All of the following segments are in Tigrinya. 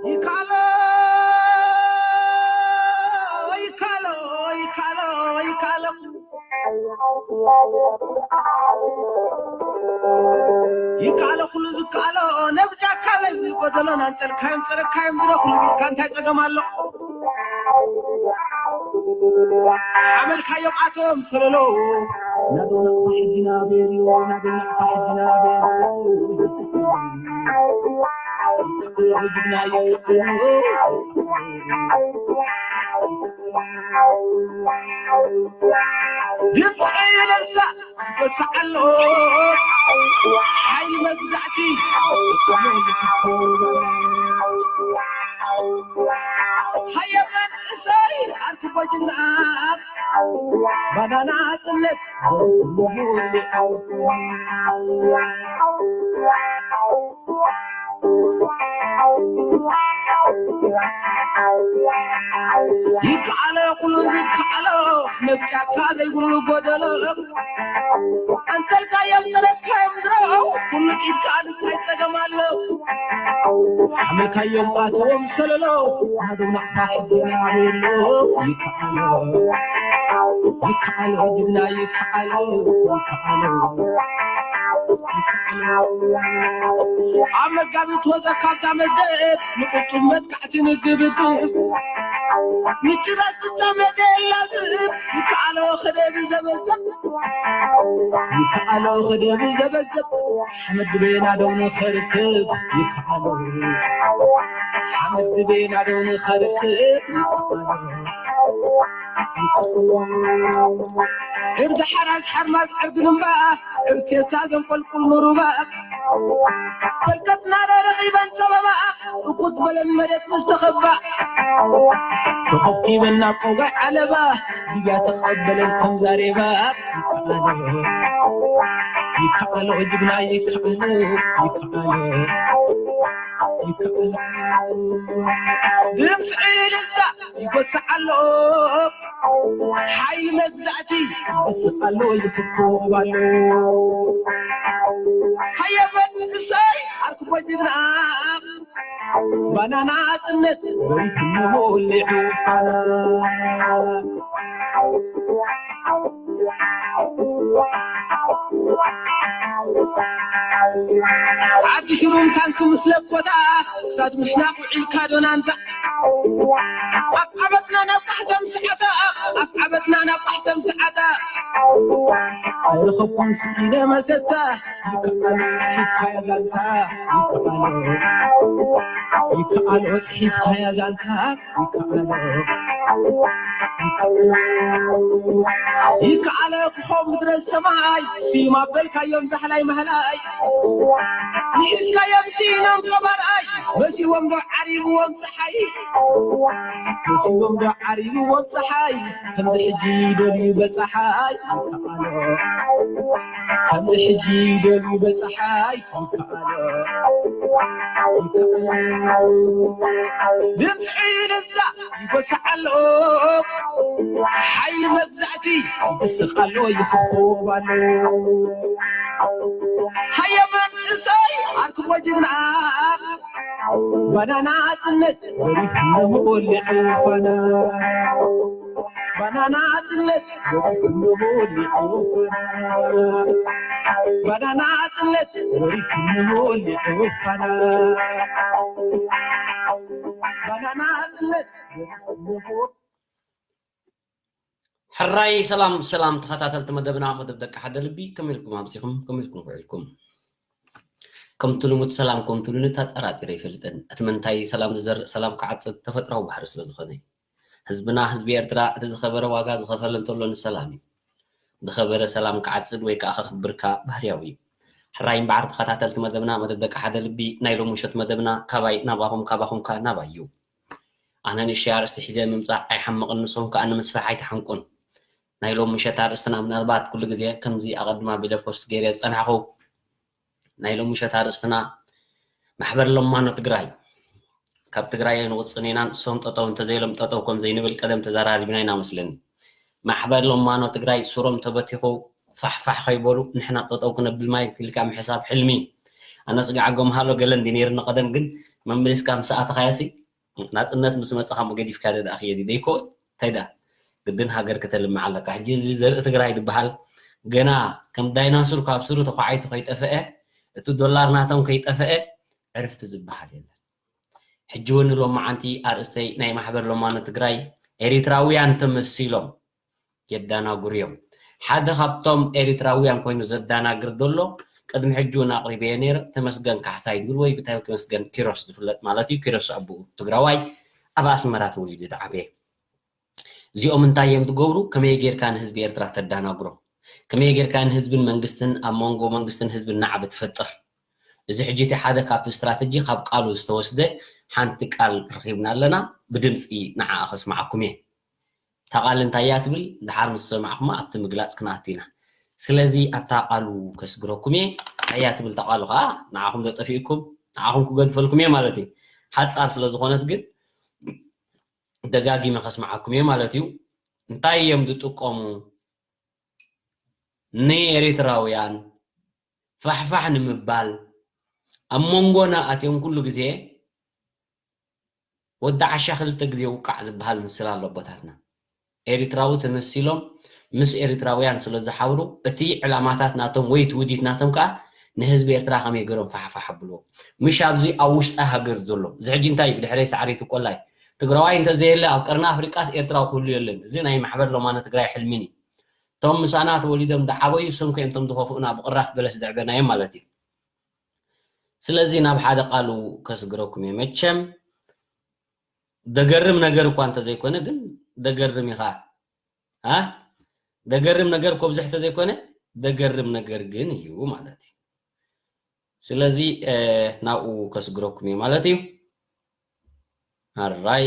ይካሎ ይካሎ ይካሎ ይካሎ ይካሎ ኩሉ ዝካሎ ነብጃካ ለል ጎደሎ ናንጸልካዮም ጸረካዮም ድረኹሉ ቢልካ እንታይ ጸገም ኣሎ? ሓመልካዮም ኣቶም ሰለሎ ናዶ ናቕፋ ሕጂ ናበየሉ ናዶ ናቕፋ ሕጂ ናበየሉ ድምፂ እልልታ ይወስዕ ኣሎ ሓይሊ መግዛእቲ ሃየ መንእሰይ ኣርክቦ ጅግና ባናና ጽነት ይከኣሎ ኩሉ ዝከኣሎ መብጫካ ዘይብሉ ጎደሎ ኣንተልካዮም ተረካዮም ድሮ ኩሉ ኢድካ እንታይ ጸገም ኣሎ ሓመልካዮም ኣተዎም ሰለሎ ናዶም ናቕፋ ሕድና ኣሎ ይከኣሎ ይከኣሎ ጅግና ይከኣሎ ይከኣሎ ኣብ መጋቢት ወፀ ካብታ መዝገብ ንቁጡብ መጥቃዕቲ ንግብግብ ምጭዛዝ ፍጻመ ዘየላዝብ ይከኣሎ ክደብ ዘበዘብ ይከኣሎ ክደብ ዘበዘብ ሓመድ ድቤና ደው ንኸርክብ ይከኣሎ ሓመድ ድቤና ደው ንኸርክብ ይከኣሎ ዕርዲ ሓራስ ሓርማዝ ዕርዲ ልምባ ዕርዲ ቴስታ ዘንቆልቁል ንሩባ ፈልከትና ረኺበን ጸበባ እኩት በለን መሬት ምስ ተኸባ ተኸብኪበን ናብ ቆጋይ ዓለባ ድያ ተቐበለን ከም ዛሬባ ይከኣሎ ይከኣሎ ጅግና ይከኣሎ ይከኣሎ ይከኣሎ ድምፂ እልልታ ይጎስዕ ኣሎ ሓይሊ መግዛእቲ ይስቕ ኣሎ ይፍኮብ ኣሎ ሃየ መንእሰይ ኣርክቦ ጅግና ባናና ጽነት በሪቱ ሞሊዑ ዓዲ ሽሩም ታንክ ምስ ለኮታ ክሳድ ምሽናቕ ውዒልካ ዶናንታ ኣብ ዓበትና ናብ ቃሕሰም ሰዓታ ኣብ ዓበትና ናብ ቃሕሰም ሰዓታ ኣይረኸብኩን ስኢነ መሰታ ይከኣሎ ሒብካያ ዛንታ ይከኣሎ ይከኣሎ ሒብካያ ዛንታ ይከኣሎ ይከኣሎ ክኾም ምድረ ሰማይ ስዩም ኣበልካዮም ዛሕላይ ማህላይ ንሒዝካዮም ስኢኖም ቀባርኣይ መሲዎም ዶ ዓሪብዎም ፀሓይ መሲዎም ዶ ዓሪብዎም ፀሓይ ከምዚ ሕጂ ደልዩ በፀሓይ ይከኣሎ ከምዚ ሕጂ ደልዩ በፀሓይ ይከኣሎ ይከኣሎ ድምፂ እልልታ ይጎስዕ ኣሎ ሓይሊ መግዛእቲ ይስቕ ኣሎ ይፍኮብ ኣሎ ሃየ መንእሰይ ኣርክቦ ጅግና ባናና ጽነት በሪቱ ሞሊዑ ፋና ባናና ጽነት በሪቱ ሞሊዑ ፋና ባናና ጽነት በሪቱ ሞሊዑ ፋና ባናና ጽነት በሪቱ ሞሊዑ ሕራይ ሰላም ሰላም ተኸታተልቲ መደብና መደብ ደቂ ሓደ ልቢ ከመይ ኢልኩም ኣምሲኹም ከመይ ኢልኩም ውዒልኩም ከምቲ ልሙድ ሰላም ከምትሉኒ ተጠራጢረ ይፈልጥን እቲ መንታይ ሰላም ዝዘርእ ሰላም ክዓፅድ ተፈጥራዊ ባህሪ ስለ ዝኾነ ህዝብና ህዝቢ ኤርትራ እቲ ዝኸበረ ዋጋ ዝኸፈለ እንተሎ ንሰላም እዩ ዝኸበረ ሰላም ክዓፅድ ወይ ከዓ ከኽብርካ ባህርያዊ እዩ ሕራይ እምበዓር ተኸታተልቲ መደብና መደብ ደቂ ሓደ ልቢ ናይ ሎሚ ምሸት መደብና ካባይ ናባኹም ካባኹም ከዓ ናባይ እዩ ኣነ ንእሽተይ ኣርእስቲ ሒዘ ምምፃእ ኣይሓምቕን ንስኹም ከዓ ንምስፋሕ ኣይትሓንቁን ናይ ሎም ምሸት ኣርእስትና ምናልባት ኩሉ ግዜ ከምዚ ኣቐድማ ቢለ ፖስት ገይረ ዝፀናሕኹ ናይ ሎም ምሸት ኣርእስትና ማሕበር ለማኖ ትግራይ ካብ ትግራይ ኣይንወፅን ኢና ንሶም ጠጠው እንተዘይሎም ጠጠው ከም ዘይንብል ቀደም ተዘራሪብና ኢና መስለኒ ማሕበር ለማኖ ትግራይ ሱሮም ተበቲኹ ፋሕፋሕ ከይበሉ ንሕና ጠጠው ክነብል ማይ ኢልካ ምሕሳብ ሕልሚ ኣነ ጽግዓ ጎምሃሎ ገለ እንዲ ነይርኒ ቀደም፣ ግን መመሊስካ ምስ ኣተኻያሲ ናጽነት ምስ መጸኻ እሞ ገዲፍካ ደኣ ክየዲ ደይኮ እንታይ ደኣ ግድን ሃገር ከተልምዕ ኣለካ። ሕጂ እዚ ዘርኢ ትግራይ ዝበሃል ገና ከም ዳይናሱር ካብ ስሩ ተኳዓይቱ ከይጠፈአ፣ እቲ ዶላር ናቶም ከይጠፈአ ዕርፍቲ ዝበሃል የለን። ሕጂ እውን ሎማዓንቲ ኣርእስተይ ናይ ማሕበር ሎማኖ ትግራይ ኤሪትራውያን ተመሲሎም የዳናግሩ እዮም። ሓደ ካብቶም ኤሪትራውያን ኮይኑ ዘዳናግር ዘሎ ቅድሚ ሕጂ እውን ኣቕሪበዮ ነይረ፣ ተመስገን ካሕሳይ ዝብል ወይ ብተመስገን ኪሮስ ዝፍለጥ ማለት እዩ። ኪሮስ ኣቦኡ ትግራዋይ ኣብ ኣስመራ ተወሊዱ ዝዓበየ። እዚኦም እንታይ እዮም ዝገብሩ? ከመይ ጌርካ ንህዝቢ ኤርትራ ተዳናግሮ? ከመይ ጌርካ ንህዝብን መንግስትን ኣብ መንጎ መንግስትን ህዝብን ናዕቢ ትፈጥር? እዚ ሕጂ እቲ ሓደ ካብቲ ስትራተጂ ካብ ቃሉ ዝተወስደ ሓንቲ ቃል ረኺብና ኣለና፣ ብድምፂ ንዓኣ ከስማዓኩም እየ። እታ ቃል እንታይ እያ ትብል? ድሓር ምስ ሰማዕኹማ ኣብቲ ምግላፅ ክንኣቱ ኢና። ስለዚ ኣብታ ቃሉ ከስግረኩም እየ። እንታይ እያ ትብል እታ ቃሉ ከዓ? ንዓኹም ዘጠፊእኩም ንዓኹም ክገድፈልኩም እየ ማለት እዩ። ሓፃር ስለ ዝኾነት ግን ደጋጊመ ከስማዓኩም እየ ማለት እዩ። እንታይ እዮም ዝጥቀሙ? ንኤሪትራውያን ፋሕፋሕ ንምባል ኣብ መንጎና ኣትዮም ኩሉ ግዜ ወዲ ዓሻ ክልተ ግዜ ውቃዕ ዝበሃል ምስላ ኣሎ ኣቦታትና። ኤሪትራዊ ተመሲሎም ምስ ኤሪትራውያን ስለ ዝሓብሩ እቲ ዕላማታት ናቶም ወይ እቲ ውዲት ናቶም ከዓ ንህዝቢ ኤርትራ ከመይ ገይሮም ፋሕፋሕ ኣብልዎ። ምሽ ኣብዚ ኣብ ውሽጢ ሃገር ዘሎ እዚ ሕጂ እንታይ ብድሕረይ ሳዕሪቱ ቆላይ ትግራዋይ እንተዘየለ ኣብ ቀርኒ ኣፍሪቃስ ኤርትራዊ ክህሉ የለን። እዚ ናይ ማሕበር ሎማነ ትግራይ ሕልሚን እዩ። እቶም ምሳና ተወሊዶም ዝዓበዩ እሶም ከዮም እቶም ዝኸፍኡና ብቕራፍ በለስ ዘዕበናዮም ማለት እዩ። ስለዚ ናብ ሓደ ቃሉ ከስግረኩም እየ። መቸም ደገርም ነገር እኳ እንተዘይኮነ ግን ደገርም ኢኻ። አ? ደገርም ነገር እኮ ብዙሕ ተዘይኮነ ደገርም ነገር ግን እዩ ማለት እዩ። ስለዚ ናብኡ ከስግረኩም እዩ ማለት እዩ። ኣራይ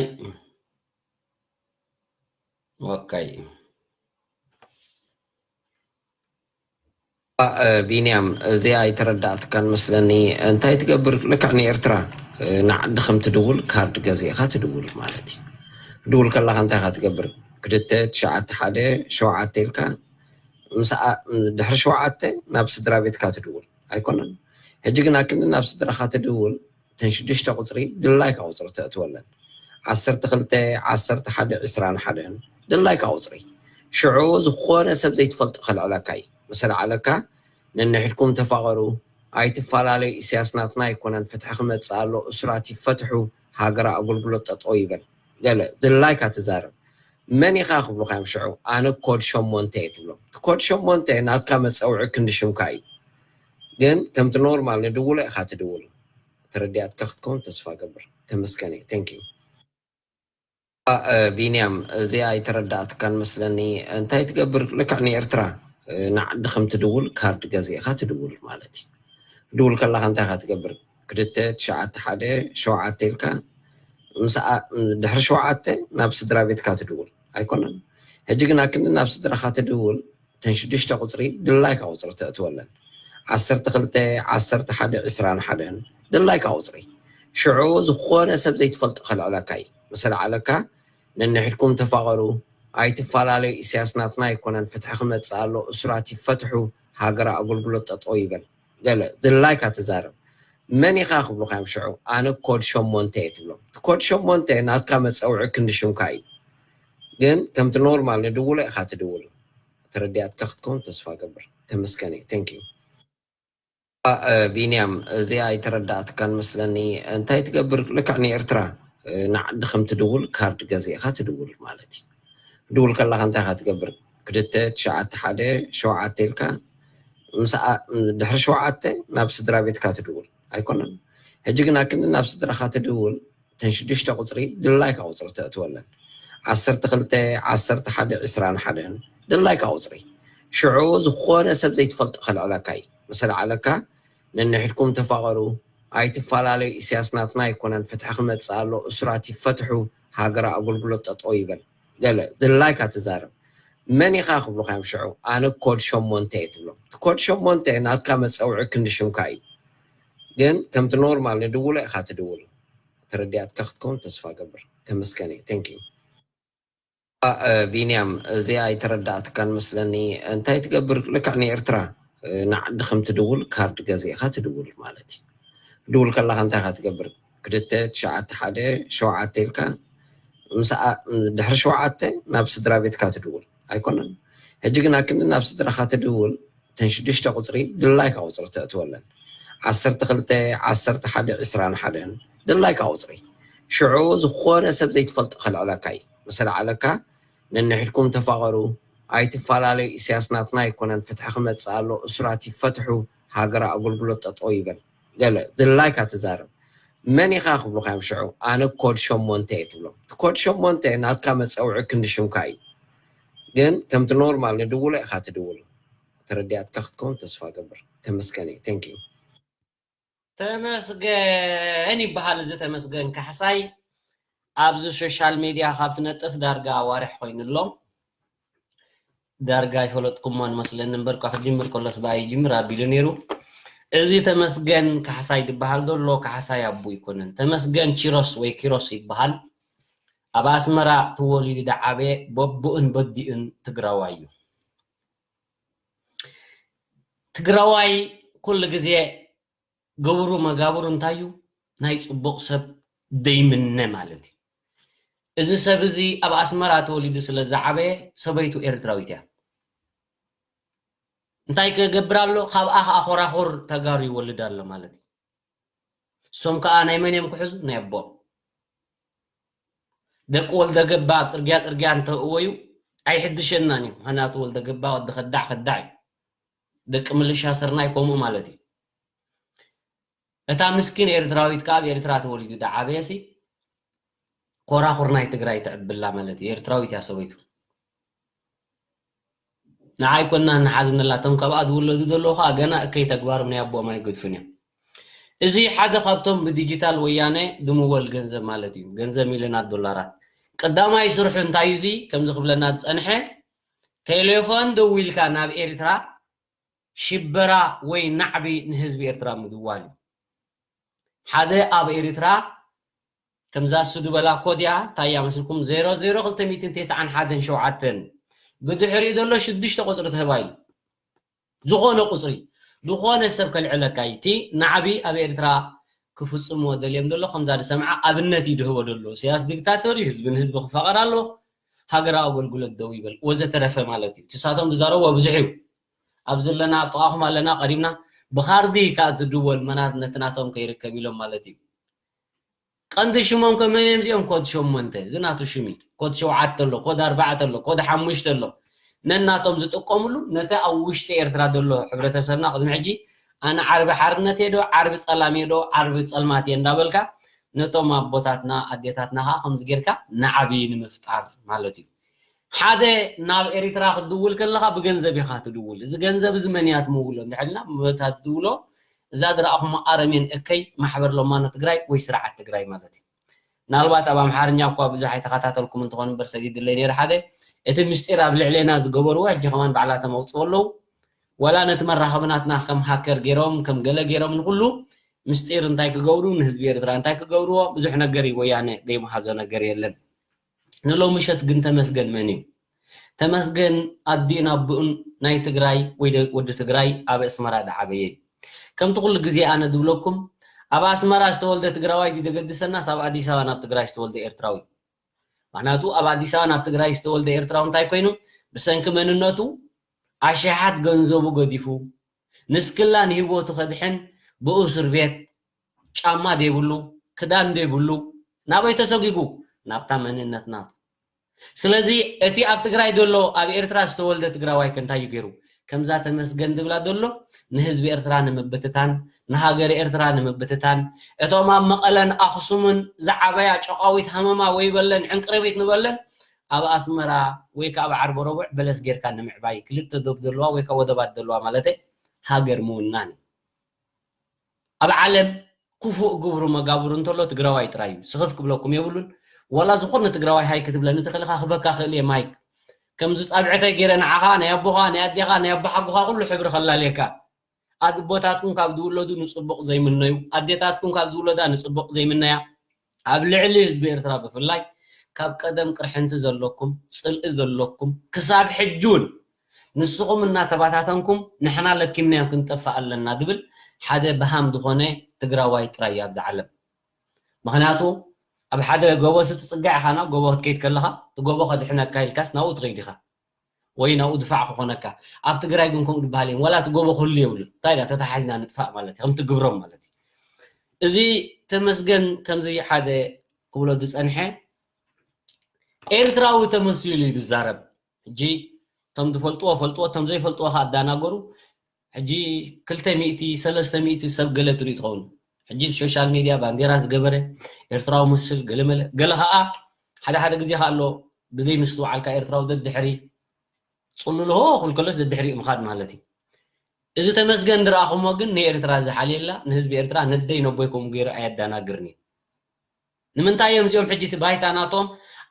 ኦካይ። ቢንያም፣ እዚኣ ኣይተረዳእትካን መስለኒ። እንታይ ትገብር? ልክዕ ንኤርትራ ንዓዲ ከም ትድውል ካርድ ገዚእኻ ትድውል ማለት እዩ። ክትድውል ከለኻ እንታይ ኢኻ ትገብር? ክልተ ትሽዓተ ሓደ ሸውዓተ ኢልካ ምስ ድሕሪ ሸውዓተ ናብ ስድራ ቤትካ ትድውል ኣይኮነን። ሕጂ ግን ኣክንዲ ናብ ስድራኻ ትድውል እተን ሽዱሽተ ቁፅሪ ድላይካ ቁፅሪ ተእትወለን። ዓሰርተ ክልተ ዓሰርተ ሓደ ዕስራን ሓደን ድላይካ ቁፅሪ። ሽዑ ዝኾነ ሰብ ዘይትፈልጦ ከልዕለካ እዩ። ምስ ኣልዓለካ ነንሕድኩም ተፋቐሩ፣ ኣይትፈላለዩ፣ ኢሳያስ ናትና ኣይኮነን፣ ፍትሒ ክመፅእ ኣሎ፣ እሱራት ይፈትሑ፣ ሃገር ኣገልግሎት ጠጠው ይበል። ገለ ድላይካ ትዛረብ። መን ኢኻ ክብሉኻ እዮም ሽዑ? ኣነ ኮድ ሸሞንተ እየ ትብሎም። ኮድ ሸሞንተ ናትካ መፀውዒ ክንዲ ሽምካ እዩ። ግን ከምቲ ኖርማል ንድውሎ ኢኻ ትድውል። ተረዲኣትካ ክትከውን ተስፋ ገብር። ተመስገን እየ። Thank you። ቢንያም፣ እዚኣ ኣይተረዳእትካን መስለኒ። እንታይ ትገብር? ልክዕ ንኤርትራ ንዓዲ ከም ትድውል ካርድ ገዚእኻ ትድውል ማለት እዩ። ክትድውል ከለኻ እንታይ ኢኻ ትገብር? ክልተ ትሽዓተ ሓደ ሸውዓተ ኢልካ ምስ ድሕሪ ሸውዓተ ናብ ስድራ ቤትካ ትድውል ኣይኮነን። ሕጂ ግን ኣክንዲ ናብ ስድራኻ ትድውል እተን ሽዱሽተ ቁፅሪ ድላይካ ቁፅሪ ተእትወለን። ዓሰርተ ክልተ ዓሰርተ ሓደ ዕስራን ሓደን ድላይካ ቁፅሪ። ሽዑ ዝኾነ ሰብ ዘይትፈልጦ ከልዕለካ እዩ። ምስ ኣልዓለካ ነንሕድኩም ተፋቐሩ፣ ኣይትፈላለዩ፣ ኢሳያስ ናትና ኣይኮነን፣ ፍትሒ ክመፅእ ኣሎ፣ እሱራት ይፈትሑ፣ ሃገር ኣገልግሎት ጠጠው ይበል። ገለ ድላይካ ትዛረብ። መን ኢኻ ክብሉኻ እዮም ሽዑ? ኣነ ኮድ ሸሞንተ እየ ትብሎም። ኮድ ሸሞንተ ናትካ መፀውዒ ክንዲ ሽምካ እዩ። ግን ከምቲ ኖርማል ንድውሎ ኢኻ ትድውል። ተረዲኣትካ ክትከውን ተስፋ ገብር። ተመስገን እየ። Thank you። ቢንያም፣ እዚኣ ኣይተረዳእትካን መስለኒ። እንታይ ትገብር? ልክዕ ንኤርትራ ንዓዲ ከም ትድውል ካርድ ገዚእኻ ትድውል ማለት እዩ። ክትድውል ከለኻ እንታይ ኢኻ ትገብር? ክልተ ትሽዓተ ሓደ ሸውዓተ ኢልካ ምስ ድሕሪ ሸውዓተ ናብ ስድራ ቤትካ ትድውል ኣይኮነን። ሕጂ ግን ኣክንዲ ናብ ስድራኻ ትድውል እተን ሽዱሽተ ቁፅሪ ድላይካ ቁፅሪ ተእትወለን። ዓሰርተ ክልተ ዓሰርተ ሓደ ዕስራን ሓደን ድላይካ ቁፅሪ። ሽዑ ዝኾነ ሰብ ዘይትፈልጦ ከልዕለካ እዩ። ምስ ኣልዓለካ ነንሕድኩም ተፋቐሩ፣ ኣይትፈላለዩ፣ ኢሳያስ ናትና ኣይኮነን፣ ፍትሒ ክመፅእ ኣሎ፣ እሱራት ይፈትሑ፣ ሃገር ኣገልግሎት ጠጠው ይበል። ገለ ድላይካ ትዛረብ። መን ኢኻ ክብሉኻ እዮም ሽዑ? ኣነ ኮድ ሸሞንተ እየ ትብሎም። ኮድ ሸሞንተ ናትካ መፀውዒ ክንዲ ሽምካ እዩ። ግን ከምቲ ኖርማል ንድውሎ ኢኻ ትድውል። ተረዲኣትካ ክትከውን ተስፋ ገብር። ተመስገን እየ። Thank you። ቢንያም፣ እዚኣ ኣይተረዳእትካን መስለኒ። እንታይ ትገብር? ልክዕ ንኤርትራ ንዓዲ ከም ትድውል ካርድ ገዚእካ ትድውል ማለት እዩ። ክትድውል ከለካ እንታይ ኢካ ትገብር? ክልተ ትሽዓተ ሓደ ሸውዓተ ኢልካ ምስ ድሕሪ ሸውዓተ ናብ ስድራ ቤትካ ትድውል ኣይኮነን። ሕጂ ግን ኣክንዲ ናብ ስድራካ ትድውል እተን ሽዱሽተ ቁፅሪ ድላይካ ቁፅሪ ተእትወለን። ዓሰርተ ክልተ ዓሰርተ ሓደ ዕስራን ሓደን ድላይካ ቁፅሪ ሽዑ ዝኾነ ሰብ ዘይትፈልጦ ከልዕለካ እዩ። ምስ ለዓለካ ነንሕድኩም ተፋቐሩ፣ ኣይትፈላለዩ፣ ኢሳያስ ናትና ኣይኮነን፣ ፍትሒ ክመጽእ ኣሎ፣ እሱራት ይፈትሑ፣ ሃገራዊ ኣገልግሎት ጠጠው ይበል። ገለ ድላይካ ትዛረብ። መን ኢኻ ክብሉካ እዮም ሽዑ፣ ኣነ ኮድ ሸሞንተ እየ ትብሎም። ኮድ ሸሞንተ ናትካ መጸውዒ ክንዲ ሽምካ እዩ። ግን ከምቲ ኖርማል ንድውሎ ኢኻ ትድውል። ተረዲኣትካ ክትከውን ተስፋ ገብር። ተመስገን እዩ። Thank you። ተመስገን ይበሃል። እዚ ተመስገን ካሕሳይ ኣብዚ ሶሻል ሚድያ ካብ ትነጥፍ ዳርጋ ኣዋርሕ ኮይኑ ኣሎ። ዳርጋ ይፈለጥኩሞን መስለኒ እምበር፣ ካብ ክጅምር ከሎስ ብኣይ ይጅምር ኣቢሉ ነይሩ። እዚ ተመስገን ካሕሳይ ዝበሃል ዘሎ ካሕሳይ ኣቡ ኣይኮነን። ተመስገን ቺሮስ ወይ ኪሮስ ይበሃል። ኣብ ኣስመራ ተወሊዱ ዝዓበየ፣ በቦኡን በዲኡን ትግራዋይ እዩ። ትግራዋይ ኩሉ ግዜ ግብሩ መጋብሩ እንታይ እዩ? ናይ ፅቡቕ ሰብ ዘይምነ ማለት እዩ። እዚ ሰብ እዚ ኣብ ኣስመራ ተወሊዱ ስለ ዝዓበየ ሰበይቱ ኤርትራዊት እያ። እንታይ ክገብር ኣሎ? ካብኣ ከዓ ኮራኹር ተጋሩ ይወልድ ኣሎ ማለት እዩ። እሶም ከዓ ናይ መን እዮም ክሕዙ? ናይ ኣቦኦም። ደቂ ወልደ ገባ ኣብ ፅርግያ ፅርግያ እንተእወዩ ኣይሕድሸናን እዩ። ምክንያቱ ወልደ ገባ ወዲ ከዳዕ ከዳዕ እዩ። ደቂ ምልሻ ስርናይ ከምኡ ማለት እዩ። እታ ምስኪን ኤርትራዊት ከዓ ኣብ ኤርትራ ተወሊዱ ዝዓበየ ሲ ኮራኹር ናይ ትግራይ ትዕብላ ማለት እዩ። ኤርትራዊት እያ ሰበይቱ። ንዓይ ኮና ንሓዝነላ፣ እቶም ካብኣ ዝውለዱ ዘለዉ ከዓ ገና እከይ ተግባሮም ናይ ኣቦኦም ኣይገድፉን እዮም። እዚ ሓደ ካብቶም ብዲጂታል ወያነ ዝምወል ገንዘብ ማለት እዩ። ገንዘብ ሚልዮናት ዶላራት። ቀዳማይ ስርሑ እንታይ እዩ? እዚ ከምዚ ክብለና ዝፀንሐ፣ ቴሌፎን ደዊልካ ናብ ኤርትራ ሽበራ ወይ ናዕቢ ንህዝቢ ኤርትራ ምድዋል እዩ። ሓደ ኣብ ኤርትራ ከምዛ እሱ ዝበላ ኮድ እያ፣ እንታይ እያ መስልኩም? ዜሮ ዜሮ ክልተ ሚእትን ተስዓን ሓደን ሸውዓተን፣ ብድሕሪኡ ዘሎ ሽዱሽተ ቁፅሪ ተባሂሉ። ዝኾነ ቁፅሪ፣ ዝኾነ ሰብ ከልዕለካ እዩ። እቲ ናዕቢ ኣብ ኤርትራ ክፍፅምዎ ደልዮም ዘሎ ከምዛ ዝሰምዓ ኣብነት እዩ ድህቦ ዘሎ። ኢሳያስ ዲክታተር እዩ፣ ህዝቢ ንህዝቢ ክፋቐር ኣሎ፣ ሃገራዊ ኣገልግሎት ደው ይበል ወዘተረፈ ማለት እዩ። ትሳቶም ዝዛረብዎ ብዙሕ እዩ። ኣብ ዘለና ኣብ ጥቓኹም ኣለና፣ ቀሪብና ብካርዲ ከዓ ትድወል መናት ነቲ ናቶም ከይርከብ ኢሎም ማለት እዩ። ቀንዲ ሽሞም ከ መን እዮም እዚኦም? ኮድ ሸሞንተ፣ እዚ ናቱ ሽም እዩ። ኮድ ሸውዓተ ኣሎ፣ ኮድ ኣርባዕተ ኣሎ፣ ኮድ ሓሙሽተ ኣሎ። ነናቶም ዝጥቀምሉ ነቲ ኣብ ውሽጢ ኤርትራ ዘሎ ሕብረተሰብና ቅድሚ ሕጂ ኣነ ዓርቢ ሓርነት እየ ዶ፣ ዓርቢ ጸላም እየ ዶ፣ ዓርቢ ጸልማት እየ እንዳበልካ ነቶም ኣቦታትና ኣዴታትና ከዓ ከምዚ ጌርካ ናዕቢ ንምፍጣር ማለት እዩ። ሓደ ናብ ኤርትራ ክትድውል ከለካ ብገንዘብ ኢካ ትድውል። እዚ ገንዘብ እዚ መን እያ ትምውሎ እንድሕልና መታ ትድውሎ እዛ ዝረኣኹሞ ኣረሜን እከይ ማሕበር ለማኖ ትግራይ ወይ ስርዓት ትግራይ ማለት እዩ። ምናልባት ኣብ ኣምሓርኛ እኳ ብዙሕ ኣይተኸታተልኩም እንትኾን እምበር ሰዲድለይ ነይሩ ሓደ እቲ ምስጢር ኣብ ልዕሌና ዝገበርዎ ሕጂ ከማን ባዕላቶም ኣውፅኦ ኣለዉ። ወላ ነቲ መራኸቢ ናትና ከም ሃከር ገይሮም ከም ገለ ገይሮም ንኩሉ ምስጢር እንታይ ክገብሩ ንህዝቢ ኤርትራ እንታይ ክገብርዎ ብዙሕ ነገር እዩ ወያነ ዘይመሃዞ ነገር የለን። ንሎሚ ምሸት ግን ተመስገን መን እዩ? ተመስገን ኣዲኡን ኣቦኡን ናይ ትግራይ ወይ ወዲ ትግራይ ኣብ ኣስመራ ዝዓበየ እዩ። ከምቲ ኩሉ ግዜ ኣነ ዝብለኩም ኣብ ኣስመራ ዝተወልደ ትግራዋይ ድዩ ዘገድሰናስ ኣብ ኣዲስ ኣበባ ናብ ትግራይ ዝተወልደ ኤርትራዊ? ምክንያቱ ኣብ ኣዲስ ኣበባ ናብ ትግራይ ዝተወልደ ኤርትራዊ እንታይ ኮይኑ ብሰንኪ መንነቱ ኣሽሓት ገንዘቡ ገዲፉ ንስክላ ንህይወቱ ከድሕን ብኡ እስር ቤት ጫማ ዘይብሉ ክዳን ዘይብሉ ናበይ ተሰጒጉ? ናብታ መንነት ናቱ። ስለዚ እቲ ኣብ ትግራይ ዘሎ ኣብ ኤርትራ ዝተወልደ ትግራዋይ ከ እንታይ እዩ ገይሩ? ከምዛ ተመስገን ዝብላ ዘሎ ንህዝቢ ኤርትራ ንምብትታን ንሃገር ኤርትራ ንምብትታን እቶም ኣብ መቐለን ኣኽሱምን ዝዓበያ ጨቋዊት ሃመማ ወይ በለን ዕንቅርቢት ንበለን ኣብ ኣስመራ ወይ ከዓ ኣብ ዓርቢ ረቡዕ በለስ ጌርካ ንምዕባይ ክልተ ዶብ ዘለዋ ወይ ከዓ ወደባት ዘለዋ ማለት ሃገር ምውናን እዩ። ኣብ ዓለም ክፉእ ግብሩ መጋብሩ እንተሎ ትግራዋይ ጥራይ እዩ። ስኽፍ ክብለኩም የብሉን። ዋላ ዝኾነ ትግራዋይ ሃይ ክትብለኒ ተኽእልካ ክበካ ክእል እየ ማይክ። ከምዚ ፃብዕተይ ገይረ ንዓኻ ናይ ኣቦኻ ናይ ኣዴኻ ናይ ኣቦሓጎኻ ኩሉ ሕብሪ ከላልየካ። ኣቦታትኩም ካብ ዝውለዱ ንፅቡቕ ዘይምነዩ፣ ኣዴታትኩም ካብ ዝውለዳ ንፅቡቕ ዘይምነያ። ኣብ ልዕሊ ህዝቢ ኤርትራ ብፍላይ ካብ ቀደም ቅርሕንቲ ዘለኩም ፅልኢ ዘለኩም ክሳብ ሕጂ እውን ንስኹም እናተባታተንኩም ንሕና ለኪምናዮም ክንጠፍእ ኣለና ዝብል ሓደ በሃም ዝኾነ ትግራዋይ ጥራይ እዩ ኣብዚ ዓለም። ምኽንያቱ ኣብ ሓደ ጎቦ ስትፅጋዕ ኢኻ፣ ናብ ጎቦ ክትከይድ ከለኻ እቲ ጎቦ ከድሕነካ ኢልካስ ናብኡ ትኸይድ ኢኻ ወይ ናብኡ ድፋዕ ክኾነካ። ኣብ ትግራይ ግን ከምኡ ዝበሃል የለን። ዋላ እቲ ጎቦ ክህሉ የብሉን። እንታይ ዳ ተተሓሒዝና ንጥፋእ ማለት እዩ፣ ከምቲ ግብሮም ማለት እዩ። እዚ ተመስገን ከምዚ ሓደ ክብሎ ዝፀንሐ ኤርትራዊ ተመሲሉ እዩ ዝዛረብ። ሕጂ እቶም ዝፈልጥዎ ፈልጥዎ፣ እቶም ዘይፈልጥዎ ከዓ ኣዳናገሩ። ሕጂ ክልተ ሚእቲ ሰለስተ ሚእቲ ሰብ ገለ ትርኢ ትኸውን። ሕጂ ሶሻል ሚድያ ባንዴራ ዝገበረ ኤርትራዊ መስል ገለመለ፣ ገለ ከዓ ሓደ ሓደ ግዜ ከዓ ኣሎ ብዘይ ምስትውዓልካ ኤርትራዊ ደድሕሪ ጽሉል ሆ ክብል ከሎስ ደድሕሪኡ ምኻድ ማለት እዩ። እዚ ተመስገን ዝረኣኹሞ ግን ንኤርትራ ዝሓልየላ፣ ንህዝቢ ኤርትራ ነደይ ነቦይ ከምኡ ገይሩ ኣየዳናግርን እዩ። ንምንታይ እዮም እዚኦም ሕጂ እቲ ባይታ ናቶም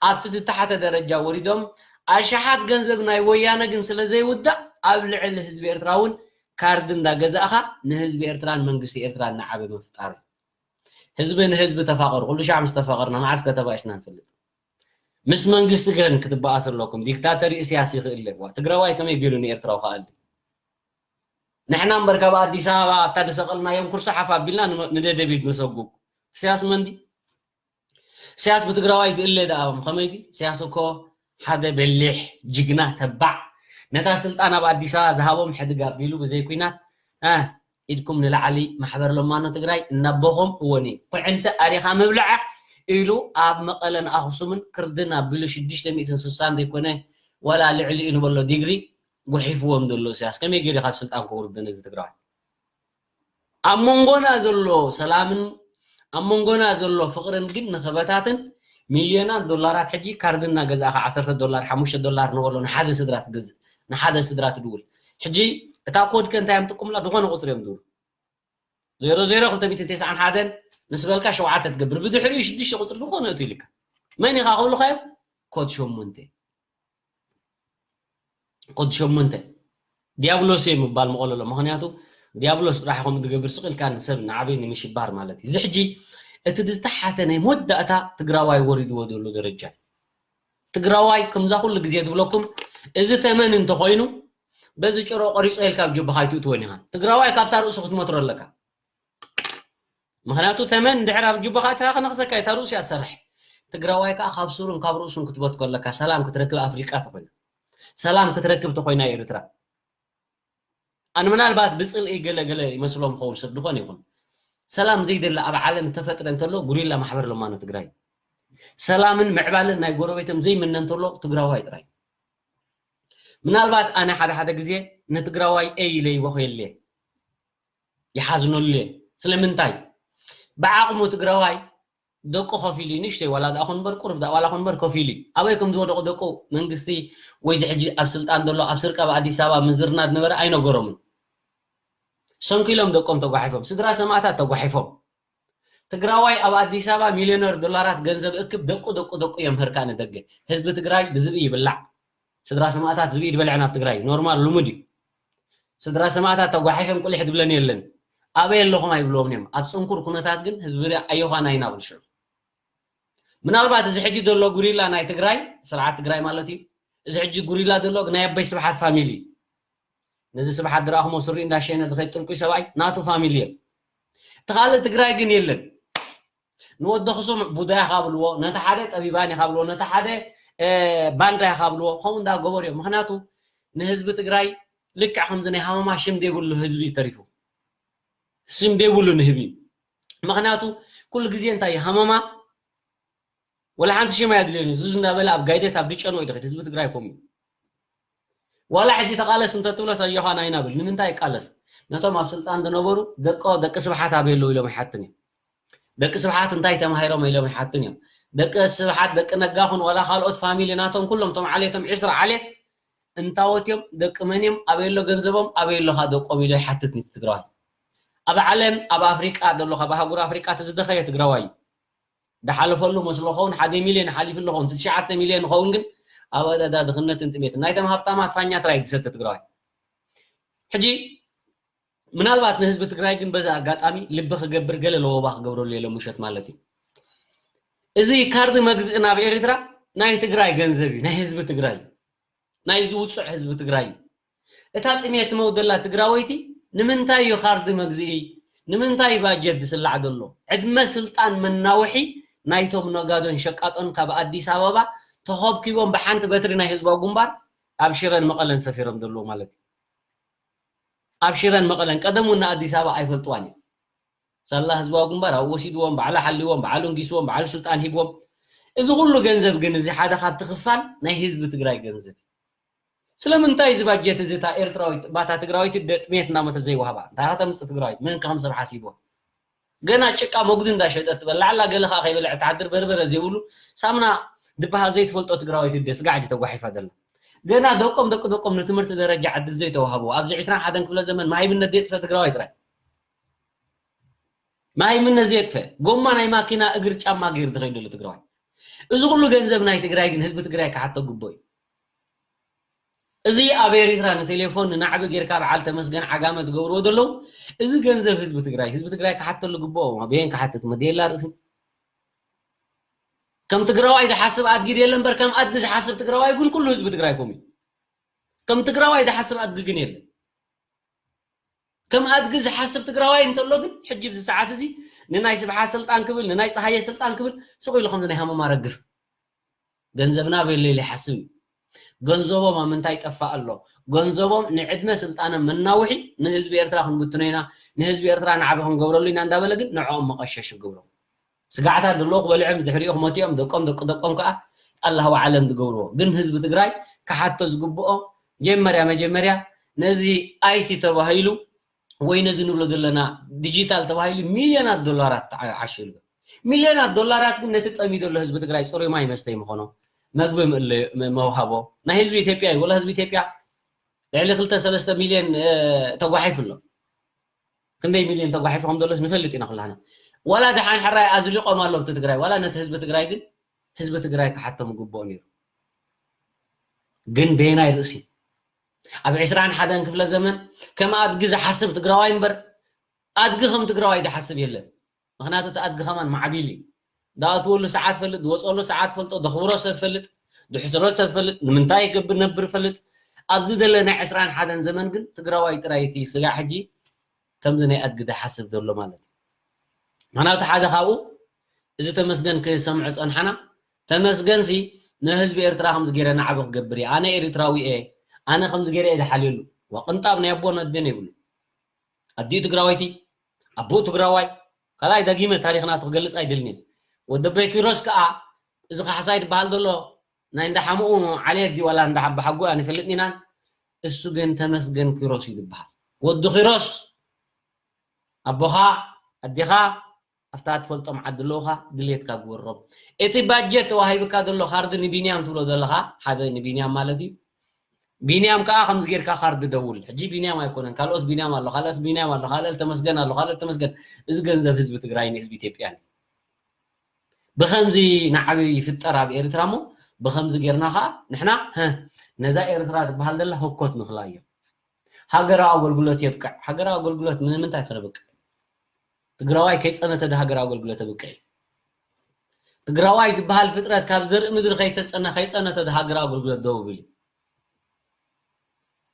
ኣብቲ ዝተሓተ ደረጃ ወሪዶም? ኣሽሓት ገንዘብ ናይ ወያነ ግን ስለ ዘይውዳእ ኣብ ልዕሊ ህዝቢ ኤርትራ እውን ካርድ እንዳገዛእኻ ንህዝቢ ኤርትራን መንግስቲ ኤርትራን ንዓበ ምፍጣር እዩ። ህዝቢ ንህዝቢ ተፋቐሩ። ኩሉ ሻዕ ምስ ተፋቐርና መዓስ ከተባኢስና ንፈልጥ? ምስ መንግስቲ ግን ክትበኣሱ ኣለኩም። ዲክታተር ኢሳያስ ይኽእል እዋ። ትግራዋይ ከመይ ገይሩ ንኤርትራዊ ከኣሊ? ንሕና እምበር ካብ ኣዲስ ኣበባ ኣብታ ዝሰቐልናዮም ኩርሲ ሓፍ ኣቢልና ንመ-፣ ንደደቢት ንሰጉግ። ኢሳያስ መንዲ? ኢሳያስ ብትግራዋይ ዝእለ ደኣ ከመይ ድዩ? ኢሳያስ እኮ ሓደ በሊሕ ጅግና ተባዕ፣ ነታ ስልጣን ኣብ ኣዲስ ኣበባ ዝሃቦም ሕድግ ኣቢሉ ብዘይ ኲናት፣ እ፣ ኢድኩም ንላዕሊ ማሕበር ለማኖ ትግራይ እናቦኹም እወኒ ኩዕንቲ ኣሪኻ ምብልዐ ኢሉ ኣብ መቐለን ኣኽሱምን ክርድን ኣቢሉ ሽዱሽተ ሚእትን ስሳን ዘይኮነ ዋላ ልዕሊኡ ንበሎ ዲግሪ ጉሒፍዎም ዘሎ ኢሳያስ ከመይ ገይሩ ካብ ስልጣን ከውርዶ ነዚ ትግራዋይ? ኣብ መንጎና ዘሎ ሰላምን ኣብ መንጎና ዘሎ ፍቕርን ግን ንኽበታትን ሚልዮናት ዶላራት ሕጂ ካርድ እናገዛእኻ ዓሰርተ ዶላር፣ ሓሙሽተ ዶላር ንበሎ ንሓደ ስድራ ትገዝእ፣ ንሓደ ስድራ ትድውል። ሕጂ እታ ኮድ ከ እንታይ እዮም ዝጥቀሙላ? ዝኾነ ቁፅሪ እዮም ዝብሉ። ዜሮ ዜሮ ክልተ ሚእትን ተስዓን ሓደን ምስ በልካ ሸውዓተ ትገብር። ብድሕሪኡ ሽዱሽተ ቁፅሪ ዝኾነ እቱ ኢልካ። መን ኢኻ ክብሉኻ እዮም? ኮድ ሸሞንተ። ኮድ ሸሞንተ። ዲያብሎስ እየ ምባል መቐለሎ። ምኽንያቱ ዲያብሎስ ጥራሕ ከምኡ ዝገብር ስቕ ኢልካ ንሰብ ንዓበይ ንምሽባር ማለት እዩ። እዚ ሕጂ እቲ ዝተሓተ ናይ መወዳእታ ትግራዋይ ወሪድዎ ዘሎ ደረጃ እዩ። ትግራዋይ ከምዛ ኩሉ ግዜ ዝብለኩም እዚ ተመን እንተኾይኑ በዚ ጭሮ ቆሪጾ ኢልካ ኣብ ጅብኻ ኣይትእትወን ኢኻ። ትግራዋይ ካብታ ርእሱ ክትመትሮ ኣለካ። ምኽንያቱ ተመን እንድሕር ኣብ ጅብኻ ኣቲኻ ክነኽሰካ እታ ርእሱ እያ ትሰርሕ። ትግራዋይ ከዓ ካብ ሱሩን ካብ ርእሱን ክትበትኮ ኣለካ። ሰላም ክትረክብ ኣፍሪቃ ተኾይና፣ ሰላም ክትረክብ ተኾይና ኤርትራ። ኣነ ምናልባት ብፅልኢ ገለ ገለ ይመስሎም ኸውን ሰብ ዝኾነ ይኹን። ሰላም ዘይደለ ኣብ ዓለም ተፈጥረ እንተሎ ጉሪላ ማሕበር ለማኖ ትግራይ። ሰላምን ምዕባለን ናይ ጎረቤቶም ዘይምነ እንተሎ ትግራዋይ ጥራይ። ምናልባት ኣነ ሓደ ሓደ ግዜ ንትግራዋይ ኤ ኢለ ይበኽየሉ እየ፣ ይሓዝነሉ እየ። ስለምንታይ? ብዓቕሙ ትግራዋይ ደቁ ከፊሉ እዩ፣ ንእሽተይ ዋላ ደኣ ኹን እምበር፣ ቁሩብ ደኣ ዋላ ኹን እምበር ከፊሉ እዩ። ኣበይ ከም ዝወደቑ ደቁ መንግስቲ ወይ እዚ ሕጂ ኣብ ስልጣን ዘሎ ኣብ ስርቂ ኣብ ኣዲስ ኣበባ ምዝርና ዝነበረ ኣይነገሮምን። ሰንኪሎም ደቆም ተጓሒፎም፣ ስድራ ሰማእታት ተጓሒፎም። ትግራዋይ ኣብ ኣዲስ ኣበባ ሚልዮነር ዶላራት ገንዘብ እክብ ደቁ ደቁ ደቁ እዮም ህርካ ንደገ። ህዝቢ ትግራይ ብዝብኢ ይብላዕ። ስድራ ሰማእታት ዝብኢ ዝበልዐን ኣብ ትግራይ ኖርማል ልሙድ እዩ። ስድራ ሰማእታት ተጓሒፎም ቁሊሕ ዝብለን የለን። ኣበይ ኣለኹም ኣይብልዎምን እዮም። ኣብ ፅንኩር ኩነታት ግን ህዝቢ ኣዮኻና ኢና ብልሽዑ። ምናልባት እዚ ሕጂ ዘሎ ጉሪላ ናይ ትግራይ፣ ስርዓት ትግራይ ማለት እዩ። እዚ ሕጂ ጉሪላ ዘሎ ናይ ኣቦይ ስብሓት ፋሚሊ። ነዚ ስብሓት ዝረኣኹሞ ሱሪ እንዳሸነ ዝኸይድ ጥልቁይ ሰብኣይ ናቱ ፋሚሊ እዮም። እቲ ካልእ ትግራይ ግን የለን። ንወዲ ኣኽሱም ቡዳ ኢኻ ብልዎ፣ ነቲ ሓደ ጠቢባን ኢኻ ብልዎ፣ ነቲ ሓደ፣ እ፣ ባንዳ ኢኻ ብልዎ፣ ከምኡ እንዳገበሩ እዮም። ምኽንያቱ ንህዝቢ ትግራይ ልክዕ ከምዚ ናይ ሃመማ ሽም ዘይብሉ ህዝቢ እዩ ተሪፉ። ሽም ዘይብሉ ንህቢ። ምኽንያቱ ኩሉ ግዜ እንታይ እዩ ሃመማ ወላ ሓንቲ ሽም ኣየድልዮን እዩ። ዙዝ እንዳበለ ኣብ ጋይደት ኣብ ድጨኖ እዩ ዝኸይድ። ህዝቢ ትግራይ ከምኡ እዩ። ዋላ ሕጂ ተቃለስ እንተትብሎስ ኣዮኻ ናይና ብል። ንምንታይ ይቃለስ? ነቶም ኣብ ስልጣን ዝነበሩ ደቆ-፣ ደቂ ስብሓት ኣበይ ኣለዉ ኢሎም ኣይሓትን እዮም። ደቂ ስብሓት እንታይ ተማሂሮም ኢሎም ኣይሓትን እዮም። ደቂ ስብሓት፣ ደቂ ነጋ ኹን ዋላ ካልኦት ፋሚሊ ናቶም ኩሎም እቶም ዓሌቶም ዒስራ ዓሌት እንታወት እዮም፣ ደቂ መን እዮም፣ ኣበይ ኣሎ ገንዘቦም፣ ኣበይ ኣሎ ኸኣ ደቆም ኢሉ ኣይሓትትን እዩ ትግራዋይ። ኣብ ዓለም፣ ኣብ ኣፍሪቃ ዘሎ፣ ካብ ኣህጉር ኣፍሪቃ እቲ ዝደኸየ ትግራዋይ እዩ። ዝሓለፈሉ መስሎ ኸውን ሓደ ሚልዮን ሓሊፉ ኣሎ ኸውን፣ ትሽዓተ ሚልዮን ኸውን ግን ኣብ ኣደዳ ድኽነትን ጥሜትን ናይቶም ሃብታማት ፋኛ ጥራይ ዝሰተ ትግራዋይ። ሕጂ ምናልባት ንህዝቢ ትግራይ ግን በዚ ኣጋጣሚ ልቢ ክገብር ገለ ለወባ ክገብረሉ የለ ምሸት ማለት እዩ። እዚ ካርድ መግዝኢ ናብ ኤርትራ ናይ ትግራይ ገንዘብ እዩ፣ ናይ ህዝቢ ትግራይ እዩ፣ ናይ ዝውፅዕ ህዝቢ ትግራይ እዩ። እታ ጥሜት መውደላ ትግራወይቲ ንምንታይ እዩ ካርዲ መግዝኢ? ንምንታይ ባጀት ዝስላዕ ዘሎ? ዕድመ ስልጣን መናውሒ ናይቶም ነጋዶን ሸቃጦን ካብ ኣዲስ ኣበባ ተኸብኪቦም ብሓንቲ በትሪ ናይ ህዝባዊ ግንባር ኣብ ሽረን መቐለን ሰፊሮም ዘለዉ ማለት እዩ። ኣብ ሽረን መቐለን ቀደም እውን ንኣዲስ ኣበባ ኣይፈልጥዋን እዮም። ሳላ ህዝባዊ ግንባር ኣብኡ ወሲድዎም፣ ባዕሉ ሓልዎም፣ ባዕሉ እንጊስዎም፣ ባዕሉ ስልጣን ሂብዎም። እዚ ኩሉ ገንዘብ ግን እዚ ሓደ ካብቲ ክፋል ናይ ህዝቢ ትግራይ ገንዘብ እዩ። ስለምንታይ እዚ ባጀት እዚ እታ ኤርትራዊት ባታ ትግራዊት ደጥሜት እናመተ ዘይወሃባ እንታይ ከተምፅእ ትግራዊት መን ከም ሰብ ሓሲብዋ? ገና ጭቃ መጉዲ እንዳሸጠት ትበላዕ ኣላ። ገለ ከዓ ከይበልዐ ትሓድር በርበረ ዘይብሉ ሳምና ዝበሃል ዘይትፈልጦ ትግራዊት እደ ስጋዕ እጅ ተጓሒፋ ዘላ። ገና ደቆም ደቂ ደቆም ንትምህርቲ ደረጃ ዕድል ዘይተዋህቦ ኣብዚ ዕስራን ሓደን ክፍለ ዘመን መሃይምነት ዘየጥፈ ትግራዋይ ጥራይ መሃይምነት ዘየጥፈ ጎማ ናይ ማኪና እግር ጫማ ገይሩ ዝኸይደሉ ትግራዋይ። እዚ ኩሉ ገንዘብ ናይ ትግራይ ግን ህዝቢ ትግራይ ክሓቶ ግቦ እዩ። እዚ ኣብ ኤሪትራ ንቴሌፎን ንናዕቢ ጌርካ በዓል ተመስገን ዓጋመ ትገብርዎ ዘለዉ እዚ ገንዘብ ህዝቢ ትግራይ ህዝቢ ትግራይ ክሓተሉ ግብኦ። በየን ክሓትት መደየላ ርእሲ ከም ትግራዋይ ዝሓስብ ኣድጊ የለ እምበር ከም ኣድጊ ዝሓስብ ትግራዋይ ግን ኩሉ ህዝቢ ትግራይ ኮም እዩ። ከም ትግራዋይ ዝሓስብ ኣድጊ ግን የለን። ከም ኣድጊ ዝሓስብ ትግራዋይ እንተሎ ግን ሕጂ ኣብዚ ሰዓት እዚ ንናይ ስብሓት ስልጣን ክብል ንናይ ፀሃየ ስልጣን ክብል ስቕ ኢሉ ከምዚ ናይ ሃመማ ረግፍ ገንዘብና በሌል ይሓስብ እዩ። ገንዘቦም ኣብ ምንታይ ጠፋእ ኣሎ? ገንዘቦም ንዕድመ ስልጣኖም መናውሒ ንህዝቢ ኤርትራ ክንብትኖ ኢና፣ ንህዝቢ ኤርትራ ናዕቢ ክንገብረሉ ኢና እንዳበለ ግን ንዕኦም መቐሸሽ ይገብሮም። ስጋዕታት ዘለዎ ክበልዕም ድሕሪኡ ክመትኦም ደቆም ደቂ ደቆም ከዓ ኣላህ ወዓለም ዝገብርዎ ግን ህዝቢ ትግራይ ክሓቶ ዝግብኦ መጀመርያ መጀመርያ ነዚ ኣይቲ ተባሂሉ ወይ ነዚ ንብሎ ዘለና ዲጂታል ተባሂሉ ሚልዮናት ዶላራት ተዓሽሉ። ሚልዮናት ዶላራት ግን ነቲ ጠሚ ዘሎ ህዝቢ ትግራይ ፅሩይ ማይ መስተይ ምኾኖ መግቢ ምእለ- ም- መውሃቦ ናይ ህዝቢ ኢትዮጵያ እዩ። ወላ ህዝቢ ኢትዮጵያ ልዕሊ ክልተ ሰለስተ ሚልዮን እ፣ ተጓሒፉ ኣሎ። ክንደይ ሚልዮን ተጓሒፉ ከም ዘሎስ ንፈልጥ ኢና ኩላህና። ዋላ ደሓን ሕራይ ኣዝሊቆም ኣሎ ኣብቲ ትግራይ ዋላ ነቲ ህዝቢ ትግራይ ግን ህዝቢ ትግራይ ክሓቶም ግብኦ ነይሩ። ግን በየናይ ርእሲ ኣብ ዕስራን ሓደን ክፍለ ዘመን ከም ኣድጊ ዝሓስብ ትግራዋይ እምበር ኣድጊ ከም ትግራዋይ ዝሓስብ የለን። ምክንያቱ እቲ ኣድጊ ከማን ማዕቢል እዩ። ዝኣትወሉ ሰዓት ፈልጥ ዝወፀሉ ሰዓት ፈልጦ ዘኽብሮ ሰብ ፈልጥ ዝሕስሮ ሰብ ፈልጥ ንምንታይ ክነብር ፈልጥ ኣብዚ ዘለናይ ዕስራን ሓደን ዘመን ግን ትግራዋይ ጥራይ እቲ ስጋዕ ሕጂ ከምዚ ናይ ኣድጊ ዝሓስብ ዘሎ ማለት እዩ። ምክንያቱ ሓደ ካብኡ እዚ ተመስገን ክሰምዖ ፀንሓና ተመስገን ሲ ንህዝቢ ኤርትራ ከምዚ ገይረ ናዕቢ ክገብር እየ ኣነ ኤሪትራዊ እየ ኣነ ከምዚ ገይረ እየ ዝሓልየሉ ዋቅንጣብ ናይ ኣቦን ኣደን የብሉ ኣዲኡ ትግራወይቲ ኣቦኡ ትግራዋይ ካልኣይ ዳጊመ ታሪክ ናቱ ክገልፅ ኣይደልን እየ ወደበይ ኪሮስ ከዓ እዚ ካሕሳይ ዝበሃል ዘሎ ናይ እንዳሓምኡ ዓልየት ድዩ ዋላ እንዳሓባሓጉ ኣይንፈልጥን ኢና እሱ ግን ተመስገን ኪሮስ እዩ ዝበሃል ወዲ ኪሮስ ኣቦኻ ኣዴኻ ኣብታ ትፈልጦም ዓዲ ኣለውኻ ድሌትካ ግበሮም እቲ ባጀት ተዋሂብካ ዘሎ ካርዲ ንቢንያም ትብሎ ዘለኻ ሓደ ንቢንያም ማለት እዩ ቢንያም ከዓ ከምዚ ጌርካ ካርዲ ደውል ሕጂ ቢንያም ኣይኮነን ካልኦት ቢንያም ኣሎ ካልኦት ቢንያም ኣሎ ካልኦት ተመስገን ኣሎ ካልኦት ተመስገን እዚ ገንዘብ ህዝቢ ትግራይ ንህዝቢ ኢትዮጵያ እዩ ብከምዚ ናዕቢ ይፍጠር ኣብ ኤርትራ እሞ ብከምዚ ጌርና ከዓ ንሕና ነዛ ኤርትራ ትበሃል ዘላ ህኮት ንክላ እዮም ሃገራዊ ኣገልግሎት የብቅዕ ሃገራዊ ኣገልግሎት ንምንታይ ከነብቅዕ ትግራዋይ ከይፀነተ ዶ ሃገራዊ ኣገልግሎት የብቅዕ ትግራዋይ ዝበሃል ፍጥረት ካብ ዘርኢ ምድሪ ከይተፀነ ከይፀነተ ዶ ሃገራዊ ኣገልግሎት ደው ብል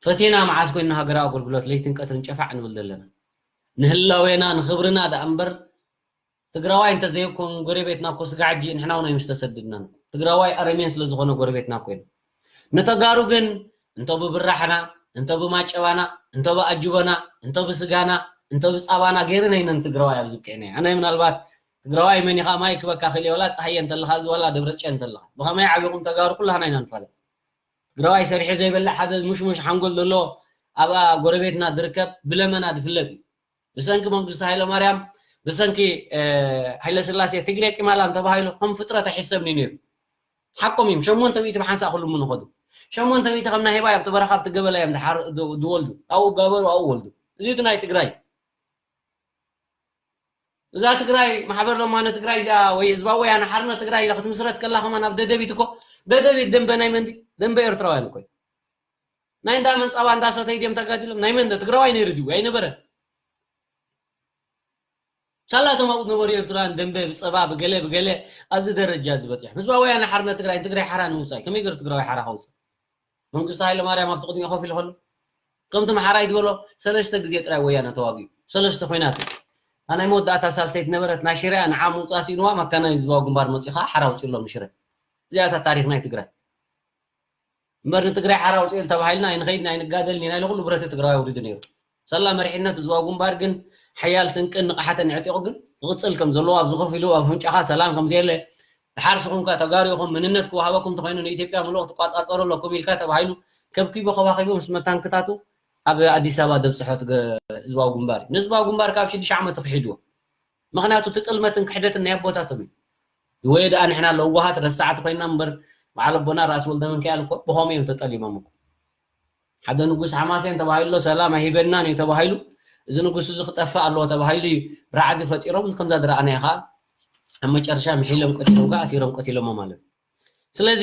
ፈቴና መዓስ ኮይና ሃገራዊ ኣገልግሎት ለይትን ቀትርን ጨፋዕ ንብል ዘለና ንህላዌና ንክብርና ደኣ እምበር ትግራዋይ እንተዘይኮን ጎረቤትና እኮ ስጋዕ እጂ ንሕና እውን ኣይምስተሰድድናን ትግራዋይ ኣረሜን ስለዝኾነ ጎረቤትና እኮ ኢና ንተጋሩ ግን እንተ ብብራሕና እንተ ብማጨባና እንተ ብኣጅቦና እንተ ብስጋና እንተ ብፃባና ገይርና ኢና ንትግራዋይ ኣብ ዝብቅዕና ኣነ ምናልባት ትግራዋይ መን ኢኻ ማይ ክበካ ክእል ወላ ፀሃየ እንተለካ እዚ ወላ ደብረጨ እንተለካ ብኸመይ ዓቢኹም ተጋሩ ኩላህና ኢና ንፋለጥ ትግራዋይ ሰሪሑ ዘይበልዕ ሓደ ሙሽሙሽ ሓንጎል ዘሎ ኣብኣ ጎረቤትና ዝርከብ ብለመና ዝፍለጥ እዩ ብሰንኪ መንግስቱ ሃይለማርያም ብሰንኪ ሃይለስላሴ ትግሬ ቂማላም ተባሂሉ ከም ፍጥረት ኣይሕሰብን እዩ ነይሩ ሓቆም እዮም ሸሞንተ ሚእቲ ብሓንሳእ ክልምኑ ከዱ ሸሞንተ ሚእቲ ከም ናይ ህባይ ኣብቲ በረኻ ኣብቲ ገበላ እዮም ዝወልዱ ኣብኡ ጋበሩ ኣብኡ ወልዱ እዚ እቲ ናይ ትግራይ እዛ ትግራይ ማሕበር ለማነ ትግራይ እዚኣ ወይ ህዝባዊ ወያነ ሓርነት ትግራይ ኢላ ክትምስረት ከላ ከማን ኣብ ደደቢት እኮ ደደቢት ደንበ ናይ መን ድዩ ደንበ ኤርትራውያን እኮ እዩ ናይ እንዳ መን ፃባ እንዳ ሰተይ ድዮም ተጋዲሎም ናይ መን ትግራዋይ ነይሩ ድዩ ኣይነበረን ሳላቶም ኣብኡ ዝነበሩ ኤርትራውያን ደንበ ብፀባ ብገለ ብገለ ኣብዚ ደረጃ ዝበፅሑ ህዝባዊ ወያነ ሓርነት ትግራይ ትግራይ ሓራ ንምውፃእ ከመይ ገይሩ ትግራዋይ ሓራ ከውፅእ መንግስቱ ሃይለማርያም ኣብቲ ቅድሚኡ ኮፍ ኢሉ ከሎ ከምቲ መሓራይ ዝበሎ ሰለስተ ግዜ ጥራይ ወያነ ተዋጊኡ። ሰለስተ ኮይናት። ኣናይ መወዳእታ ሳልሰይት ነበረት ናይ ሽረ ንዓ ምውፃእ ስኢንዋ ማካናይ ዝባው ግንባር መፂኡ ከዓ ሓራ ውፅእሎም ሽረ። እዚኣታ ታሪኽ ናይ ትግራይ። እምበር ንትግራይ ሓራ ውፅእል ተባሂልና ኣይንኸይድን ኣይንጋደልን ኢና ኢሉ ኩሉ ብረት ትግራይ ኣውሪዱ ነይሩ። ሰላ መሪሕነት ዝባው ግንባር ግን ሓያል ስንቅን ንቕሓትን ዕጢቑ ግን ክቕፅል ከም ዘለዎ ኣብዚ ኮፍ ኢሉ ኣብ ኣፍንጫኻ ሰላም ከም ዘየለ ድሓር ስኹምካ ተጋሩ ኢኹም መንነት ክወሃበኩም እንተኾይኑ ንኢትዮጵያ ምሉእ ክትቋፃፀሩ ኣለኩም ኢልካ ተባሂሉ ከብኪቡ ከባኺቡ ምስ መታንክታቱ ኣብ ኣዲስ ኣበባ ደብፅሖ ህዝባዊ ግንባር እዩ። ንህዝባዊ ግንባር ካብ ሽዱሽተ ዓመት ክሒድዎ ምክንያቱ እቲ ጥልመትን ክሕደትን ናይ ኣቦታቶም እዩ። ወይ ደኣ ንሕና ለዋሃት ረሳዕቲ ኮይና እምበር በዓል ኣቦና ራእሲ ወልደ ሚካኤል እኮ ብኸምኡ እዮም ተጠሊሞም እኮ። ሓደ ንጉስ ሓማሴን ተባሂሉ ኣሎ ሰላም ኣይሂበናን እዩ ተባሂሉ እዚ ንጉስ እዚ ክጠፍእ ኣለዎ ተባሂሉ እዩ ራዕዲ ፈጢሮም ከምዛ ዝረኣናዮ ከዓ ኣብ መጨረሻ ምሒሎም ቀቲሎም ከዓ ኣሲሮም ቀቲሎሞ ማለት እዩ። ስለዚ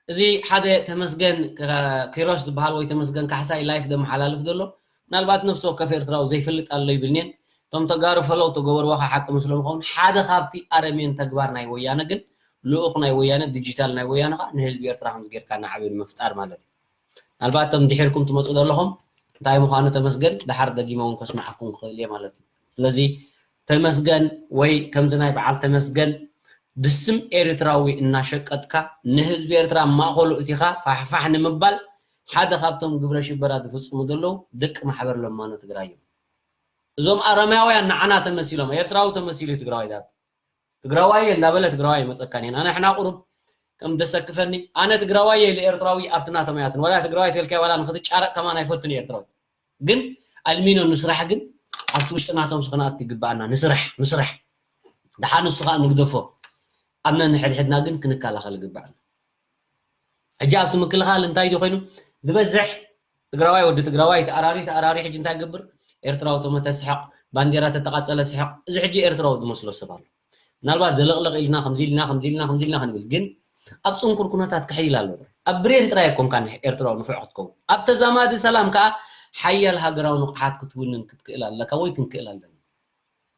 እዚ ሓደ ተመስገን ኪሮስ ዝበሃል ወይ ተመስገን ካሕሳይ ላይፍ ዘመሓላልፍ ዘሎ ምናልባት ነፍሲ ወከፍ ኤርትራዊ ዘይፈልጥ ኣሎ ይብልኔን እቶም ተጋሩ ፈለው ተገበርዎ ከዓ ሓቂ ምስሎም ኸውን ሓደ ካብቲ ኣረሜን ተግባር ናይ ወያነ ግን ልኡኽ ናይ ወያነ ዲጂታል ናይ ወያነ ከዓ ንህዝቢ ኤርትራ ከምዚ ጌርካ ናዕቢ ንምፍጣር ማለት እዩ። ምናልባት እቶም ድሒርኩም ትመፁ ዘለኹም እንታይ ምዃኑ ተመስገን ድሓር ደጊመ እውን ከስማዓኩም ክኽእል እየ ማለት እዩ። ስለዚ ተመስገን ወይ ከምዚ ናይ በዓል ተመስገን ብስም ኤርትራዊ እናሸቀጥካ ንህዝቢ ኤርትራ ኣብ ማእኸሉ እቲኻ ፋሕፋሕ ንምባል ሓደ ካብቶም ግብረ ሽበራ ዝፍፅሙ ዘለዉ ደቂ ማሕበር ለማኖ ትግራይ እዮም። እዞም ኣረማውያን ንዓና ተመሲሎም ኤርትራዊ ተመሲሉ እዩ ትግራዋይ ዛት ትግራዋይ እንዳበለ ትግራዋይ ይመፀካን እየን ኣነ ሕና ቁሩብ ከም ደሰክፈኒ ኣነ ትግራዋይ ኢሉ ኤርትራዊ ኣብቲ ናቶም ያትን ዋላ ትግራዋይ ተልካይ ዋላ ንክትጫረቅ ከማን ኣይፈቱን ኤርትራዊ ግን ኣልሚኖ ንስራሕ ግን ኣብቲ ውሽጢ ናቶም ስክናት ይግባኣና ንስራሕ ንስራሕ ድሓን ንሱ ከዓ ንግደፎ ኣብ ነንሕድሕድና ግን ክንከላኸል ይግባኣና ሕጂ ኣብቲ ምክልኻል እንታይ ድዩ ኮይኑ ዝበዝሕ ትግራዋይ ወዲ ትግራዋይ ተኣራሪ ተኣራሪ ሕጂ እንታይ ገብር ኤርትራዊ ተመተ ስሕቕ ባንዴራ ተተቃፀለ ስሕቕ እዚ ሕጂ ኤርትራዊ ዝመስሎ ሰብ ኣሎ ምናልባት ዘለቕለቕ ኢልና ከምዚ ኢልና ከምዚ ኢልና ከምዚ ኢልና ክንብል ግን ኣብ ፅንኩር ኩነታት ክሕይል ኣሎ ኣብ ብሬን ጥራይ ኣይኮንካ ኤርትራዊ ንፉዕ ክትከውን ኣብ ተዛማዲ ሰላም ከዓ ሓያል ሃገራዊ ንቕሓት ክትውንን ክትክእል ኣለካ ወይ ክንክእል ኣለና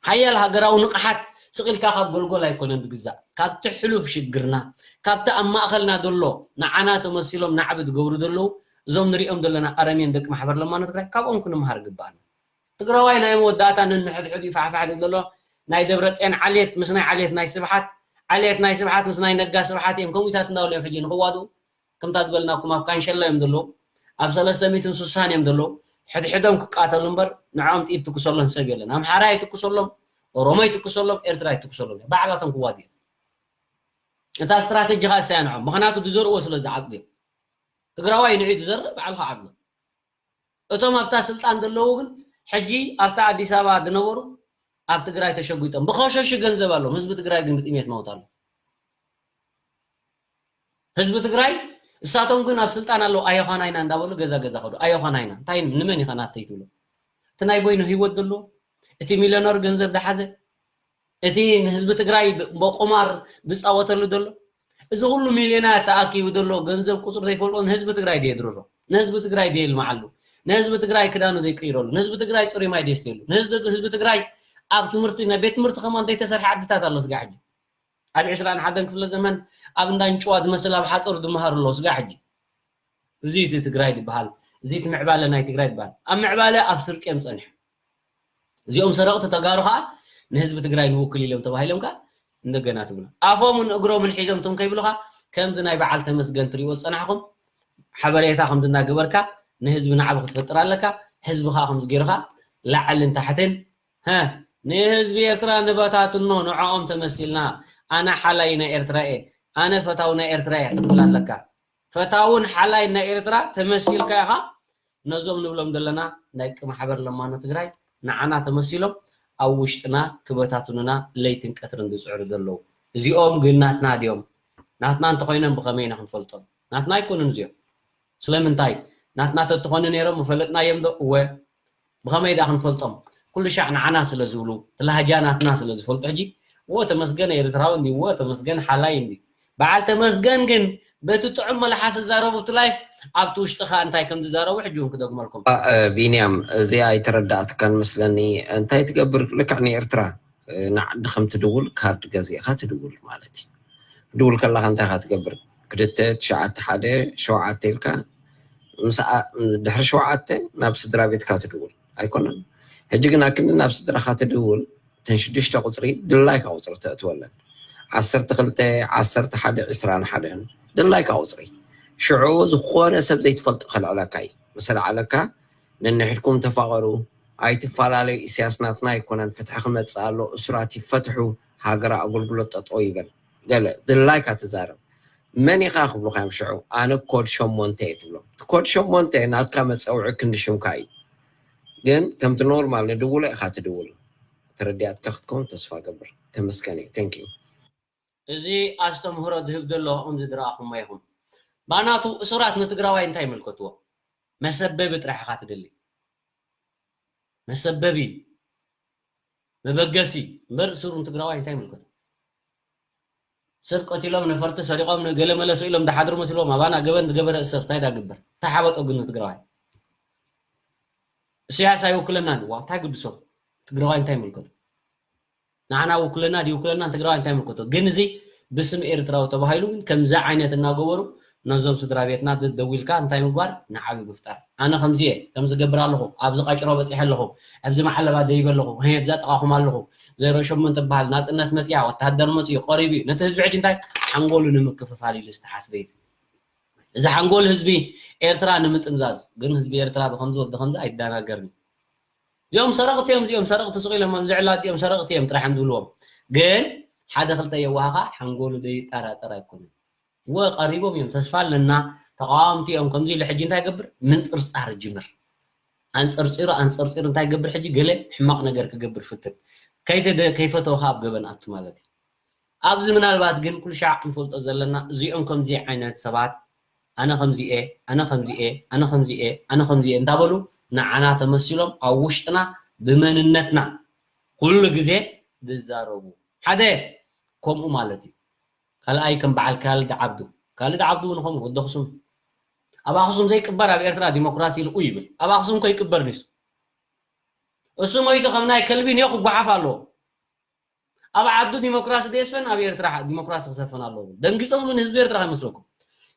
ሓያል ሃገራዊ ንቕሓት ስቕ ኢልካ ካብ ጎልጎል ኣይኮነን ዝግዛእ ካብቲ ሕሉፍ ሽግርና ካብቲ ኣብ ማእኸልና ዘሎ ንዓና ተመሲሎም ናዕቢ ዝገብሩ ዘለዉ እዞም ንሪኦም ዘለና ኣረሜን ደቂ ማሕበር ለማኖ ትግራይ ካብኦም ክንምሃር ይግበኣና ትግራዋይ ናይ መወዳእታ ነንሕድሕዱ ይፋሕፋሕ ዝብል ዘሎ ናይ ደብረፅዮን ዓሌት ምስ ናይ ዓሌት ናይ ስብሓት ዓሌት ናይ ስብሓት ምስ ናይ ነጋ ስብሓት እዮም ከምኡታት እንዳበሉ እዮም ሕጂ ንክዋድኡ ከምታ ዝበልናኩም ኣብ ካንሸላ እዮም ዘለዉ ኣብ ሰለስተ ሚእትን ስሳን እዮም ዘለዉ ሕድሕዶም ክቃተሉ እምበር ንዕኦም ጥይት ትኩሰሎም ሰብ የለን ኣምሓራ ይትኩሰሎም ኦሮሞ ይትኩሰሎም ኤርትራ ይትኩሰሎም ባዕላቶም ክዋድ እዮም እታ ስትራተጂ ከዓ እሳያ ንዖም ምክንያቱ ዝዘርዎ ስለ ዝዓቅብ እዮም ትግራዋይ ንዒ ዝዘርእ ባዕልካ ዓብዶ እቶም ኣብታ ስልጣን ዘለዉ ግን ሕጂ ኣብታ ኣዲስ ኣበባ ዝነበሩ ኣብ ትግራይ ተሸጒጦም ብኸሸሹ ገንዘብ ኣለዎም ህዝቢ ትግራይ ግን ብጥሜት መውት ኣሎ ህዝቢ ትግራይ እሳቶም ግን ኣብ ስልጣን ኣለዉ ኣየዃና ኢና እንዳበሉ ገዛ ገዛ ከዱ ኣየዃና ኢና እንታይ ንመን ኢኻ ናተይ ትብሎ እቲ ናይ በይኑ ህይወት ዘለዎ እቲ ሚሊዮነር ገንዘብ ዝሓዘ እቲ ንህዝቢ ትግራይ ብቁማር ዝፃወተሉ ዘሎ እዚ ኩሉ ሚልዮናት ተኣኪቡ ዘሎ ገንዘብ ቁፅሪ ዘይፈልጦ ንህዝቢ ትግራይ ድየ ድርሮ ንህዝቢ ትግራይ ድየ ልምዓሉ ንህዝቢ ትግራይ ክዳኑ ዘይቅይረሉ ንህዝቢ ትግራይ ፅሩይ ማይ ደስትየሉ ንህዝቢ ትግራይ ኣብ ትምህርቲ ናይ ቤት ትምህርቲ ከማን ዘይተሰርሐ ዓድታት ኣሎ ስጋ ሕጂ ኣብ ዕስራን ሓደን ክፍለ ዘመን ኣብ እንዳ እንጭዋ ዝመስል ኣብ ሓፀር ዝመሃሩ ኣለዉ ስጋ ሕጂ እዚ እቲ ትግራይ ዝበሃል እዚ እቲ ምዕባለ ናይ ትግራይ ዝበሃል ኣብ ምዕባለ ኣብ ስርቂ እዮም ፀኒሖም እዚኦም ሰረቕቲ ተጋሩ ከዓ ንህዝቢ ትግራይ ንውክል ኢሎም ተባሂሎም ከዓ እንደገና ትብሎ ኣፎምን እግሮምን ሒዞም ትም ከይብሉካ ከምዚ ናይ በዓል ተመስገን ትሪእዎ ዝፀናሕኩም ሓበሬታ ከምዚ እናገበርካ ንህዝቢ ናዕቢ ክትፈጥር ኣለካ ህዝቢ ከዓ ከምዚ ገይርካ ላዕልን ታሕትን ንህዝቢ ኤርትራ ንበታትኖ ንዕኦም ተመሲልና ኣነ ሓላይ ናይ ኤርትራ እየ ኣነ ፈታው ናይ ኤርትራ እየ ክትብል ኣለካ ፈታውን ሓላይን ናይ ኤርትራ ተመሲልካ ኢኻ ነዞም ንብሎም ዘለና ናይ ደቂ ማሕበር ለማኖ ትግራይ ንዓና ተመሲሎም ኣብ ውሽጥና ክበታትኑና ለይትን ቀትርን ዝፅዕሩ ዘለዉ እዚኦም ግን ናትና ድዮም ናትና እንተኮይኖም ብከመይ ኢና ክንፈልጦም ናትና ኣይኮኑን እዚኦም ስለምንታይ ናትና ተትኾኑ ነይሮም ምፈለጥናዮም ዶ እወ ብኸመይ ደኣ ክንፈልጦም? ኩሉ ሻዕ ንዓና ስለ ዝብሉ፣ እቲ ላህጃ ናትና ስለ ዝፈልጡ ሕጂ፣ እወ ተመስገን ኤርትራዊ እንዲ፣ እወ ተመስገን ሓላይ እንዲ። በዓል ተመስገን ግን በቲ ጥዑም መልሓስ ዝዛረቡ እቲ ላይፍ ኣብቲ ውሽጥኻ እንታይ ከም ዝዛረቡ ሕጂ እውን ክደግመልኩም። ቢንያም፣ እዚኣ ኣይተረዳእትካን መስለኒ። እንታይ ትገብር? ልክዕ ንኤርትራ ንዓዲ ከም ትድውል ካርድ ገዚእኻ ትድውል ማለት እዩ። ክትድውል ከለኻ እንታይ ኢኻ ትገብር? ክልተ ትሽዓተ ሓደ ሸውዓተ ኢልካ ምስ ድሕሪ ሸውዓተ ናብ ስድራ ቤትካ ትድውል ኣይኮነን። ሕጂ ግን ኣክንዲ ናብ ስድራኻ ትድውል፣ እተን ሽዱሽተ ቁፅሪ ድላይካ ቁፅሪ ተእትወለን። ዓሰርተ ክልተ፣ ዓሰርተ ሓደ፣ ዕስራን ሓደን ድላይካ ቁፅሪ። ሽዑ ዝኾነ ሰብ ዘይትፈልጦ ከልዕለካ እዩ። ምስ ለዓለካ፣ ነንሕድኩም ተፋቐሩ፣ ኣይትፈላለዩ፣ ኢሳያስ ናትና ኣይኮነን፣ ፍትሒ ክመፅእ ኣሎ፣ እሱራት ይፈትሑ፣ ሃገር ኣገልግሎት ጠጠው ይበል። ገለ ድላይካ ትዛረብ። መን ኢኻ ክብሉኻ እዮም ሽዑ፣ ኣነ ኮድ ሸሞንተ እየ ትብሎም። ኮድ ሸሞንተ ናትካ መፀውዒ ክንዲ ሽምካ እዩ። ግን ከምቲ ኖርማል ንድውሎ ኢኻ ትድውል። ተረዲኣትካ ክትከውን ተስፋ ገብር። ተመስገን እዩ። Thank you። እዚ ኣስተምህሮ ዝህብ ዘሎ ከምዚ ዝረኣኹሞ ኢኹም። ባናቱ እሱራት ንትግራዋይ እንታይ ይምልከትዎ? መሰበቢ ጥራሕ ኢኻ ትደሊ። መሰበቢ፣ መበገሲ እምበር እሱር ንትግራዋይ እንታይ ይምልከቶ? ሰብ ቀቲሎም፣ ነፈርቲ ሰሪቖም፣ ገለ መለ ስኢሎም ዝሓድሩ መስልዎም ኣባና ገበን ዝገበረ እሰር እንታይ ዳግበር? እንታይ ሓበጦ ግን ንትግራዋይ? እስያስ ኣይውክለናን። ዋ እንታይ ግድሶ? ትግራዋይ እንታይ ይምልከቶ? ንዓና ውክልና ድይውክለና ንትግራዋይ እንታይ ይምልከቶ? ግን እዚ ብስም ኤርትራዊ ተባሂሉ ግን ከምዚ ዓይነት እናገበሩ ነዞም ስድራ ቤትና ደዊልካ እንታይ ምግባር? ንዓቢ ምፍጣር። ኣነ ከምዚ እየ፣ ከምዚ ገብር ኣለኹ፣ ኣብዚ ቃጭሮ በፂሐ ኣለኹ፣ ኣብዚ መዓለባ ደይበ ኣለኹ፣ ሄ ኣብዛ ጥቓኹም ኣለኹ፣ ዜሮ ሸሞንተ በሃል ናፅነት መፅያ፣ ወታደር መፅዩ፣ ቀሪቡ እዩ። ነቲ ህዝቢ ሕጂ እንታይ ሓንጎሉ ንምክፍፋል ኢሉ ዝተሓስበ እዩ። እዚ ሓንጎል ህዝቢ ኤርትራ ንምጥምዛዝ ግን ህዝቢ ኤርትራ ብከምዚ ወዲ ከምዚ ኣይደናገርን እዩ። እዚኦም ሰረቕቲ እዮም፣ እዚኦም ሰረቕቲ ስቕ ኢሎም ዝዕላ እዚኦም ሰረቕቲ እዮም ጥራሕ እዮም ዝብልዎም። ግን ሓደ ክልተ የዋህኻ ሓንጎሉ ዘይጠራጠር ኣይኮነን። ወ ቀሪቦም እዮም፣ ተስፋ ኣለና፣ ተቃወምቲ እዮም። ከምዚ ኢሉ ሕጂ እንታይ ገብር? ምንፅርፃር ጅምር። ኣንፀርፂሩ ኣንፀርፂሩ እንታይ ገብር? ሕጂ ገለ ሕማቕ ነገር ክገብር ፍትን። ከይተደ ከይፈተወ ካብ ገበን ኣቱ ማለት እዩ። ኣብዚ ምናልባት ግን ኩሉ ሻዕ ክንፈልጦ ዘለና እዚኦም ከምዚ ዓይነት ሰባት ኣነ ከምዚ እየ ኣነ ከምዚ እየ ኣነ ከምዚ እየ ኣነ ከምዚ እየ እንዳበሉ ንዓና ተመሲሎም ኣብ ውሽጥና ብመንነትና ኩሉ ግዜ ዝዛረቡ ሓደ ከምኡ ማለት እዩ። ካልኣይ ከም በዓል ካልድ ዓብዱ ካልድ ዓብዱ እውን ከምኡ ወዲ ኣኽሱም ኣብ ኣኽሱም ዘይቅበር ኣብ ኤርትራ ዲሞክራሲ ኢሉ ይብል ኣብ ኣኽሱም ከይቅበር ንሱ እሱ ሞይቱ ከም ናይ ከልቢ ኒዮ ክጓሓፍ ኣለዎ። ኣብ ዓዱ ዲሞክራሲ ደየስፈን ኣብ ኤርትራ ዲሞክራሲ ክሰፍን ኣለዎ። ደንጊጾም ንህዝቢ ኤርትራ ከይመስለኩም።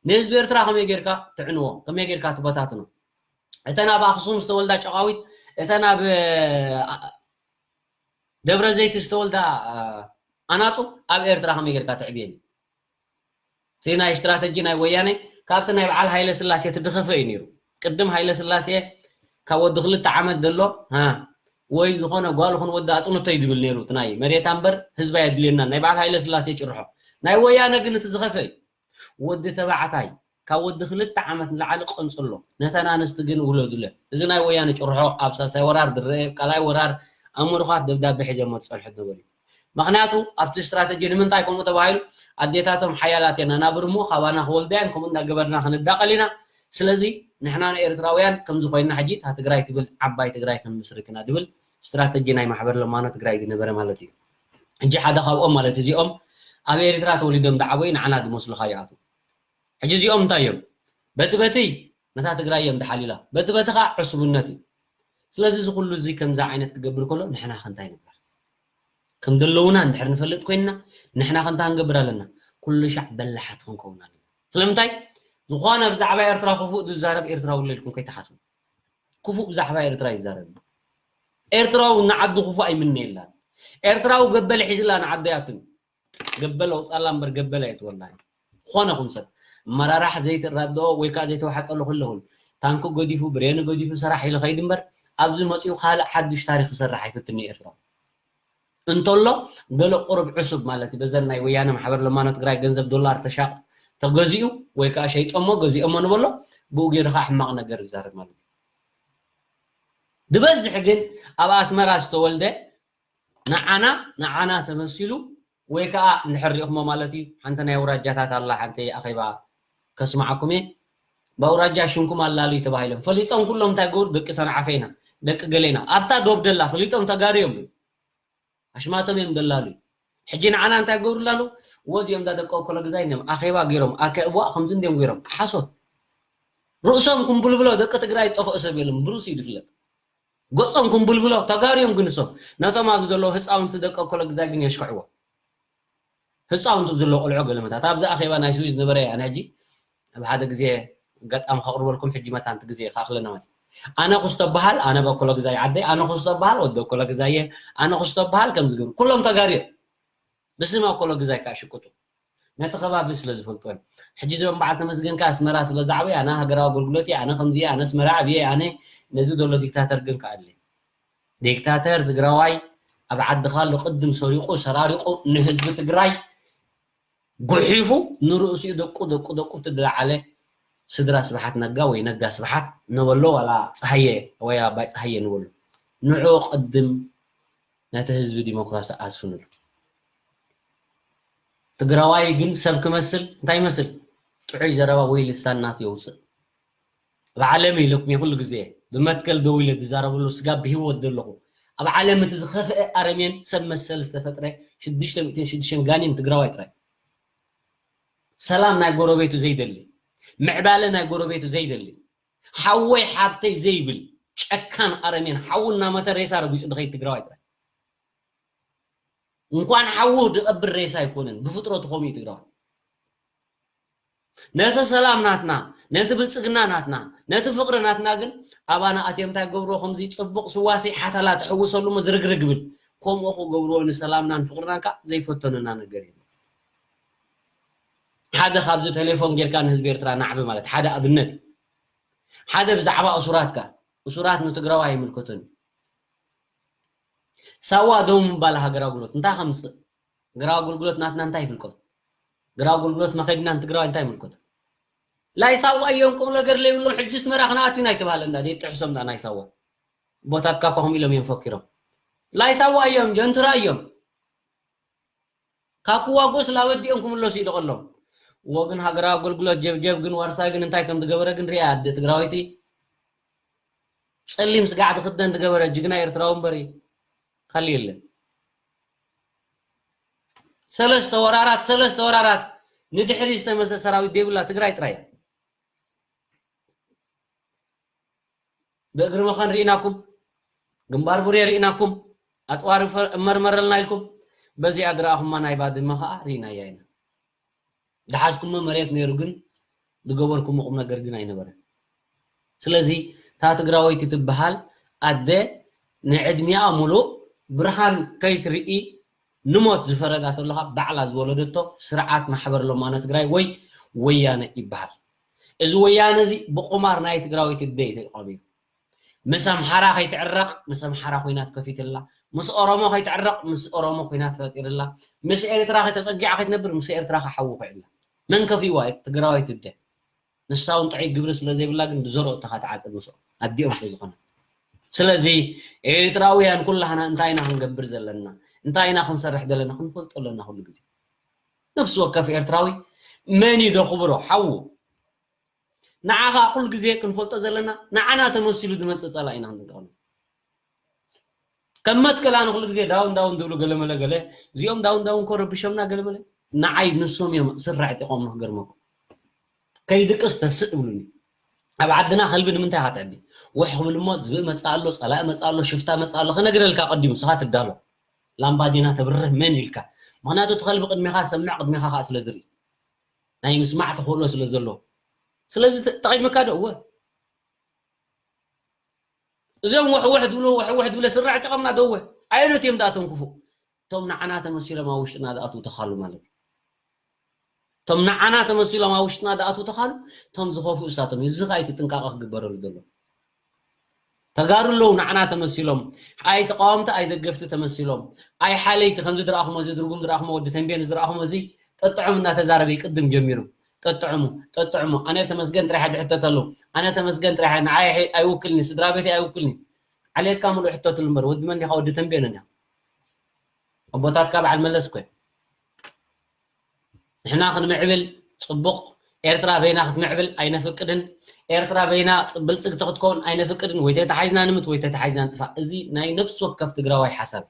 ንህዝቢ ኤርትራ ከመይ ጌርካ ትዕንዎ፣ ከመይ ጌርካ ትበታትኖ። እተን ኣብ ኣኽሱም ዝተወልዳ ጨቓዊት፣ እተን ኣብ ደብረ ዘይት ዝተወልዳ ኣናጹ ኣብ ኤርትራ ከመይ ጌርካ ትዕብየን። እቲ ናይ ስትራተጂ ናይ ወያነ ካብቲ ናይ በዓል ሃይለ ስላሴ ትድኸፈ እዩ ነይሩ። ቅድም ሃይለ ስላሴ ካብ ወዲ ክልተ ዓመት ዘሎ ወይ ዝኾነ ጓል ኹን ወዲ ኣፅንቶ እዩ ዝብል ነይሩ። እቲ ናይ መሬታ እምበር ህዝቢ ኣየድልየና ናይ በዓል ሃይለ ስላሴ ጭርሖ። ናይ ወያነ ግን እቲ ዝኸፈ እዩ። ወዲ ተባዕታይ ካብ ወዲ ክልተ ዓመት ንላዕሊ ቀንፅሎ፣ ነተን ኣንስቲ ግን ውለዱለን። እዚ ናይ ወያነ ጭርሖ ኣብ ሳልሳይ ወራር ዝረአ፣ ካልኣይ ወራር ኣብ ምሩኻት ደብዳቤ ሒዘሞ ዝፀንሑ ዝነበሩ እዩ። ምኽንያቱ ኣብቲ ስትራተጂ ንምንታይ ከምኡ ተባሂሉ? ኣዴታቶም ሓያላት እየን ኣናብር እሞ ካባና ክወልዳ እየን፣ ከምኡ እንዳገበርና ክንዳቐል ኢና። ስለዚ ንሕና ንኤርትራውያን ከምዚ ኮይንና ሕጂ እታ ትግራይ ትብል ዓባይ ትግራይ ክንምስርት ኢና ዝብል ስትራተጂ ናይ ማሕበር ለማኖ ትግራይ ዝነበረ ማለት እዩ። ሕጂ ሓደ ካብኦም ማለት እዚኦም ኣብ ኤርትራ ተወሊዶም ዝዓበዩ ንዓና ዝመስሉኻ ይኣትዉ። ሕጂ እዚኦም እንታይ እዮም? በቲ በቲ ነታ ትግራይ እዮም ዝሓልዩላ፣ በቲ በቲ ከዓ ዕሱብነት እዩ። ስለዚ እዚ ኩሉ እዚ ከምዚ ዓይነት ክገብር ከሎ ንሕና ከ እንታይ ንግበር? ከም ዘለውና እንድሕር ንፈልጥ ኮይንና ንሕና ከ እንታይ ክንገብር ኣለና? ኩሉ ሻዕ በላሓት ክንከውን ኣለና። ስለምንታይ? ዝኾነ ብዛዕባ ኤርትራ ክፉእ ዝዛረብ ኤርትራዊ ኣሎ ኢልኩም ከይትሓስቡ። ክፉእ ብዛዕባ ኤርትራ ይዛረብ። ኤርትራዊ ንዓዱ ክፉእ ኣይምነየላን። ኤርትራዊ ገበል ሒዝላ ንዓዱ ያትን ገበል ኣውፃላ እምበር ገበል ኣይትወላን። ዝኾነ ኹን ሰብ መራራሕ ዘይትራድኦ ወይ ከዓ ዘይተዋሓጠሉ ክለኹን ታንኪ ገዲፉ ብሬኑ ገዲፉ ሰራሕ ኢሉ ከይድ እምበር ኣብዚ መፂኡ ካልእ ሓዱሽ ታሪክ ክሰርሕ ኣይፍትን እዩ ኤርትራዊ። እንተሎ ገለ ቁሩብ ዕሱብ ማለት እዩ በዘን ናይ ወያነ ማሕበር ለማኖ ትግራይ ገንዘብ ዶላር ተሻቕ ተገዚኡ ወይ ከዓ ሸይጦሞ ገዚኦሞ ንበሎ ብኡ ገይሩ ከዓ ሕማቕ ነገር ይዛረብ ማለት እዩ። ዝበዝሕ ግን ኣብ ኣስመራ ዝተወልደ ንዓና ንዓና ተመሲሉ ወይ ከዓ እንድሕር ሪእኹሞ ማለት እዩ። ሓንቲ ናይ ኣውራጃታት ኣላ ሓንቲ ኣኼባ ከስማዓኩም እየ። ብኣውራጃ ሽምኩም ኣላሉ ተባሂሎም ፈሊጦም ኩሎም እንታይ ገብሩ ደቂ ሰንዓፈ ኢና ደቂ ገሌና ኣብታ ዶብ ደላ ፈሊጦም ተጋሩ እዮም ኣሽማቶም እዮም ደላሉ። ሕጂ ንዓና እንታይ ገብሩ ኣላሉ? ወዚኦም ዳ ደቂ ኣኮለ ግዛይ እዮም ኣኼባ ገይሮም ኣከእዋ ከምዚ እንዲዮም ገይሮም ሓሶት ርእሶም ኩምብልብሎ ደቂ ትግራይ ጠፍኦ ሰብ የለን ብርእሱ እዩ ዝፍለጥ። ገጾም ኩምብልብሎ ተጋሩ እዮም ግን እሶም ነቶም ኣብዚ ዘለዉ ህፃውንቲ ደቂ ኣኮለ ግዛይ ግን የሽክዕዎ። ህፃውንቲ ዘለዎ ቆልዑ ገለመታት ኣብዚ ኣኼባ ናይ ስዊዝ ነበረ ኣነ ሕጂ ኣብ ሓደ ግዜ ኣጋጣሚ ከቕርበልኩም ሕጂ መታንቲ ግዜ ከኣኽለና ማለት እዩ። ኣነ ክስቶ በሃል፣ ኣነ በኮሎ ግዛይ ዓደይ፣ ኣነ ክስቶ በሃል ወዲ በኮሎ ግዛየ፣ ኣነ ክስቶ በሃል ከም ዝገብሩ ኩሎም ተጋሩ እዮም። ብስም ኣኮሎ ግዛይ ከዓ ሽቅጡ ነቲ ከባቢ ስለ ዝፈልጦ እዮም። ሕጂ እዞም በዓል ተመስገን ከዓ ኣስመራ ስለ ዝዓበየ ኣነ ሃገራዊ ኣገልግሎት እየ፣ ኣነ ከምዚ እየ፣ ኣነ ኣስመራ ዓብየ፣ ኣነ ነዚ ዘሎ ዲክታተር ግን ከኣለ ዲክታተር ትግራዋይ ኣብ ዓዲ ካሉ ቅድም ሰሪቁ ሰራሪቁ ንህዝቢ ትግራይ ጉሒፉ ንርእሲኡ ደቁ ደቁ ደቁ ትደዓለ ስድራ ስብሓት ነጋ ወይ ነጋ ስብሓት ነበሎ ዋላ ፀሃየ ወይ ኣባይ ፀሃየ ንበሎ ንዑ ቅድም ነቲ ህዝቢ ዲሞክራሲ ኣስፍንሉ። ትግራዋይ ግን ሰብ ክመስል እንታይ ይመስል? ጥዑይ ዘረባ ወይ ልሳን ናቱ የውፅእ። ኣብ ዓለም ኢለኩም ኩሉ ግዜ ብመትከል ደው ኢለ ዝዛረበሉ ስጋ ብህይወት ዘለኹ ኣብ ዓለም እቲ ዝኸፍአ ኣረሜን ሰብ መሰል ዝተፈጥረ ሽዱሽተ ሚእትን ሽዱሽተን ጋኒን ትግራዋይ ጥራይ። ሰላም ናይ ጎረቤቱ ዘይደሊ፣ ምዕባለ ናይ ጎረቤቱ ዘይደሊ፣ ሓወይ ሓብተይ ዘይብል ጨካን ኣረሜን ሓዉ እናመተ ሬሳ ረጊፁ ድኸይድ ትግራዋይ ጥራይ። እንኳን ሓዉ ድቐብር ሬሳ ኣይኮነን ብፍጥረቱ ከምኡ እዩ ትግራዋይ። ነቲ ሰላም ናትና፣ ነቲ ብልፅግና ናትና፣ ነቲ ፍቕሪ ናትና ግን ኣባና ኣትዮም እንታይ ገብርዎ ከምዚ ፅቡቕ ስዋሲ ሓተላ ትሕውሰሉ እሞ ዝርግርግ ብል ከምኡ ክገብርዎ ንሰላምናን ፍቕርናን ከዓ ዘይፈተኑና ነገር የለን። ሓደ ካብዚ ቴሌፎን ጌርካ ንህዝቢ ኤርትራ ናዕቢ ማለት ሓደ ኣብነት እዩ። ሓደ ብዛዕባ እሱራትካ እሱራት ንትግራዋይ ኣይምልከቶን እዩ። ሳዋ ደው ምባል ሃገር ኣገልግሎት እንታይ ከምፅእ ሃገራዊ ኣገልግሎት ናትና እንታይ ይፍልቆት? ሃገራዊ ኣገልግሎት መኸድና ንትግራዋይ እንታይ ይምልከቶ? ላይ ሳዋ እዮም ቁም ነገር ለይብሎም ሕጂ ኣስመራ ክነኣቱ ኢና ኣይተባህለ እንዳ ደይ ጥሕሶም እንዳ ናይ ሳዋ ቦታትካ እኳ ከምኡ ኢሎም እዮም ፈኪሮም። ላይ ሳዋ እዮም ጀንትራ እዮም ካብ ክዋጎስ ላበዲኦም ክምለሱ ይደቐሎም። እዎ ግን ሃገራዊ ኣገልግሎት ጀብጀብ ግን ዋርሳይ ግን እንታይ ከም ዝገበረ ግን ሪኣ ኣደ ትግራወይቲ ጸሊም ስጋዕ ዝኽደን ዝገበረ ጅግና ኤርትራዊ እምበር ካልእ የለን። ሰለስተ ወራራት ሰለስተ ወራራት ንድሕሪ ዝተመሰ ሰራዊት ዘይብላ ትግራይ ጥራይ እያ። ብእግሪ መኸን ርኢናኩም፣ ግንባር ቡሬ ርኢናኩም፣ ኣፅዋር እመርመረልና ኢልኩም፣ በዚኣ ዝረኣኹማ ናይ ባድመ ከዓ ርኢናያ ኢና። ዝሓዝኩሞ መሬት ነይሩ ግን ዝገበርኩሞ ቁም ነገር ግን ኣይነበረን። ስለዚ እታ ትግራወይቲ ትበሃል ኣደ ንዕድሚኣ ሙሉእ ብርሃን ከይትርኢ ንሞት ዝፈረዳ ተለኻ ባዕላ ዝወለደቶ ስርዓት ማሕበር ለማኖ ትግራይ ወይ ወያነ ይበሃል። እዚ ወያነ እዚ ብቁማር ናይ ትግራወይቲ ኣደ እዩ ተጠቐሚሩ። ምስ ኣምሓራ ከይትዕረቕ ምስ ኣምሓራ ኩናት ከፊትላ፣ ምስ ኦሮሞ ከይትዕረቕ ምስ ኦሮሞ ኩናት ፈጢርላ፣ ምስ ኤርትራ ከይተፀጊዓ ከይትነብር ምስ ኤርትራ ከሓዊ ኩዕላ። መን ከፊዋ? ትግራወይቲ ኣደ። ንሳ እውን ጥዑይ ግብሪ ስለ ዘይብላ ግን ዝዘርኦ እተኻ ትዓፅድ ምስኦም ኣዲኦም ስለ ዝኾነ። ስለዚ ኤርትራውያን ኩላህና እንታይ ኢና ክንገብር ዘለና እንታይ ኢና ክንሰርሕ ዘለና ክንፈልጦ ኣለና። ኩሉ ግዜ ነፍሲ ወከፍ ኤርትራዊ መን እዩ ዘኽብሮ ሓዉ ንዓኻ ኩሉ ግዜ ክንፈልጦ ዘለና ንዓና ተመሲሉ ዝመፅእ ፀላኢና ክንጥቀም ከም መትከል ኣነ ኩሉ ግዜ ዳውን ዳውን ዝብሉ ገለመለ ገለ እዚኦም ዳውን ዳውን ኮ ረብሾምና ገለመለ ንዓይ ንሶም እዮም ስራ ዕጢቆም ንክገርመኩም ከይድቅስ ተስእ ይብሉኒ ኣብ ዓድና ከልቢ ንምንታይ ኢኻ ተዕቢ ውሕ ክብል እሞ ዝብኢ መፅእ ኣሎ ፀላኢ መፅእ ኣሎ ሽፍታ መፅእ ኣሎ ክነግረልካ ቀዲሙ ንስኻ ትዳሎ ላምባዲና ተብርህ መን ኢልካ ምክንያቱ እቲ ከልቢ ቅድሜኻ ሰምዕ ቅድሜኻ ከዓ ስለ ዝርኢ ናይ ምስማዕ ተኽእሎ ስለ ዘለዎ ስለዚ ጠቒምካ ዶ እወ እዚኦም ውሕውሕ ድብሉ ውሕውሕ ድብለ ስራዕ ጨቐምና ደወ ኣየኖት እዮም ዳኣቶም ክፉእ እቶም ንዓና ተመሲሎም ኣብ ውሽጥና ዝኣትዉ ተኻሉ ማለት እዩ እቶም ንዓና ተመሲሎም ኣብ ውሽጥና ዝኣትዉ ተኻሉ እቶም ዝኸፍኡ እሳቶም እዩ እዚ ከዓ እቲ ጥንቃቐ ክግበረሉ ዘሎ ተጋሩ ኣለዉ ንዓና ተመሲሎም ኣይ ተቃወምቲ ኣይ ደገፍቲ ተመሲሎም ኣይ ሓለይቲ ከምዚ ዝረኣኹሞ እዚ ድርጉም ዝረኣኹሞ ወዲ ተንቤን ዝረኣኹሞ እዚ ጠጥዖም እናተዛረበ ይቅድም ጀሚሩ ጠጥዕሙ ጠጥዕሙ ኣነ ተመስገን ጥራሕ ድሕተተሉ ኣነ ተመስገን ጥራሕ ንዓይ ኣይውክልኒ ስድራ ቤተይ ኣይውክልኒ ዓሌትካ ምሉእ ሕተትሉ እምበር ወዲ መን ዲኻ ወዲ ተንቤን እንዲኻ ኣቦታትካ በዓል መለስ እኮ ንሕና ክንምዕብል ፅቡቕ ኤርትራ በይና ክትምዕብል ኣይነፍቅድን ኤርትራ በይና ብልፅግቲ ክትከውን ኣይነፍቅድን ወይ ተተሓይዝና ንምት ወይ ተተሓይዝና ንጥፋእ እዚ ናይ ነብሲ ወከፍ ትግራዋይ ሓሳብ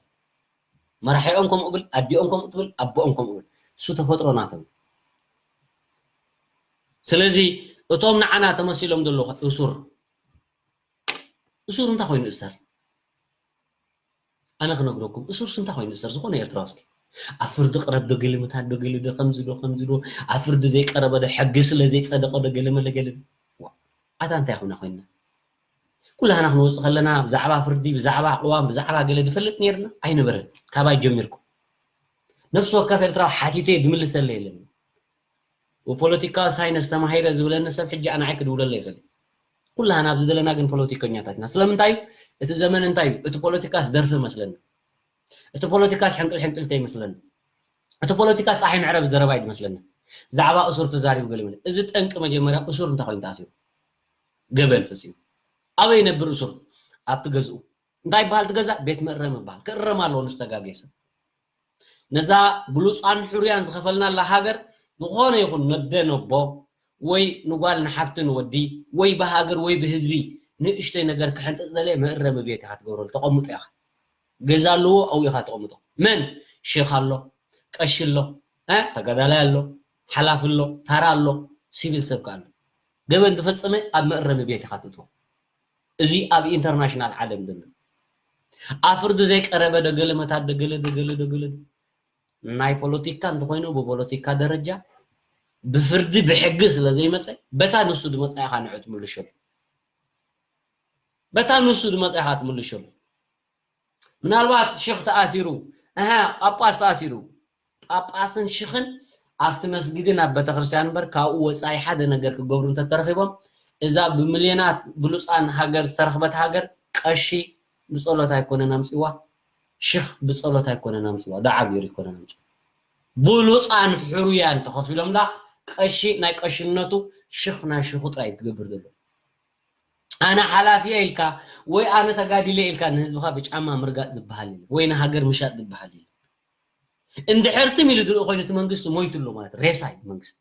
መራሒኦም ከምኡ ብል ኣዲኦም ከምኡ ትብል ኣቦኦም ከምኡ ብል እሱ ተፈጥሮ ናቶም ስለዚ እቶም ንዓና ተመሲሎም ዘለዉ እሱር እሱር እንታይ ኮይኑ እሰር ኣነ ክነግረኩም እሱርስ እንታይ ኮይኑ እሰር ዝኾነ ኤርትራ ውስኪ ኣብ ፍርዲ ቅረብ ዶ ገለ ምታት ዶ ገለ ዶ ከምዚ ዶ ከምዚ ዶ ኣብ ፍርዲ ዘይቀረበ ዶ ሕጊ ስለ ዘይፀደቀ ዶ ገለ መለ ገለ ዶ ኣታ እንታይ ኹና ኮይንና? ኩላህና ክንወፅእ ከለና ብዛዕባ ፍርዲ፣ ብዛዕባ ቅዋም፣ ብዛዕባ ገለ ዝፈልጥ ነይርና ኣይነበረን። ካባይ ጀሚርኩም ነፍሲ ወከፍ ኤርትራዊ ሓቲተ ዝምልሰለ የለን። ብፖለቲካ ሳይንስ ተማሂረ ዝብለኒ ሰብ ሕጂ ኣንዓይ ክድውለለ ይኽእል እዩ። ኩላህና ኣብዚ ዘለና ግን ፖለቲከኛታት ኢና። ስለምንታይ እዩ? እቲ ዘመን እንታይ እዩ? እቲ ፖለቲካስ ደርፊ መስለኒ። እቲ ፖለቲካስ ሕንቅል ሕንቅልተ ይመስለኒ። እቲ ፖለቲካስ ፀሓይ መዕረቢ ዘረባ እዩ ዝመስለኒ። ብዛዕባ እሱር ተዛሪቡ ገለ መለ። እዚ ጠንቂ መጀመርያ እሱር እንታይ ኮይኑ ተኣሲሩ? ገበን ፈፂሙ። ኣበይ ይነብር እሱር? ኣብቲ ገዝኡ። እንታይ ይበሃል እቲ ገዛ? ቤት መእረም ይበሃል። ክእረም ኣለዎ ንዝተጋገየ ሰብ። ነዛ ብሉፃን ሕሩያን ዝኸፈልናላ ሃገር ዝኾነ ይኹን ነደ ነቦ ወይ ንጓል ንሓፍቲ ንወዲ ወይ ብሃገር ወይ ብህዝቢ ንእሽተይ ነገር ክሕንጥጥ ዘለ መእረሚ ቤት ኢኻ ትገብረሉ። ተቐምጦ ኢኻ። ገዛ ኣለዎ ኣብኡ ኢኻ ተቐምጦ። መን? ሼኽ ኣሎ፣ ቀሺ ኣሎ፣ እ? ተጋዳላይ ኣሎ፣ ሓላፊ ኣሎ፣ ታራ ኣሎ፣ ሲቪል ሰብ ከ ኣሎ። ገበን ዝፈጸመ ኣብ መእረሚ ቤት ኢኻ ትእትዎ። እዚ ኣብ ኢንተርናሽናል ዓለም ዘሎ ኣብ ፍርዲ ዘይቀረበ ደገለ መታት ደገለ ደገለ ደገለ ናይ ፖለቲካ እንተኾይኑ ብፖለቲካ ደረጃ ብፍርዲ ብሕጊ ስለ ዘይመፀ በታ ንሱ ዝመፃ ኢኻ ንዑ ትምልሸሉ። በታ ንሱ ዝመፃ ኢኻ ትምልሸሉ። ምናልባት ሽኽ ተኣሲሩ፣ ኣሃ፣ ጳጳስ ተኣሲሩ። ጳጳስን ሽኽን ኣብቲ መስጊድን ኣብ ቤተክርስትያን እምበር ካብኡ ወፃኢ ሓደ ነገር ክገብሩ እንተተረኺቦም እዛ ብምልዮናት ብሉፃን ሃገር ዝተረኽበት ሃገር ቀሺ ብፀሎት ኣይኮነን ኣምፅዋ፣ ሽኽ ብፀሎት ኣይኮነን ኣምፅዋ፣ ዳዓ ገይሩ ኣይኮነን ኣምፅዋ። ብሉፃን ሕሩያን ተኸፊሎም ዳ ቀሺ ናይ ቀሽነቱ ሽኽ ናይ ሽኹ ጥራይ ትገብር ዘሎ። ኣነ ሓላፊ እየ ኢልካ ወይ ኣነ ተጋዲለ ኢልካ ንህዝብኻ ብጫማ ምርጋጥ ዝበሃል የለን ወይ ንሃገር ምሻጥ ዝበሃል የለን። እንድሕር ትም ኢሉ ዝርኢ ኮይኑ እቲ መንግስቲ ሞይቱ ኣሎ ማለት ሬሳ እዩ መንግስቲ።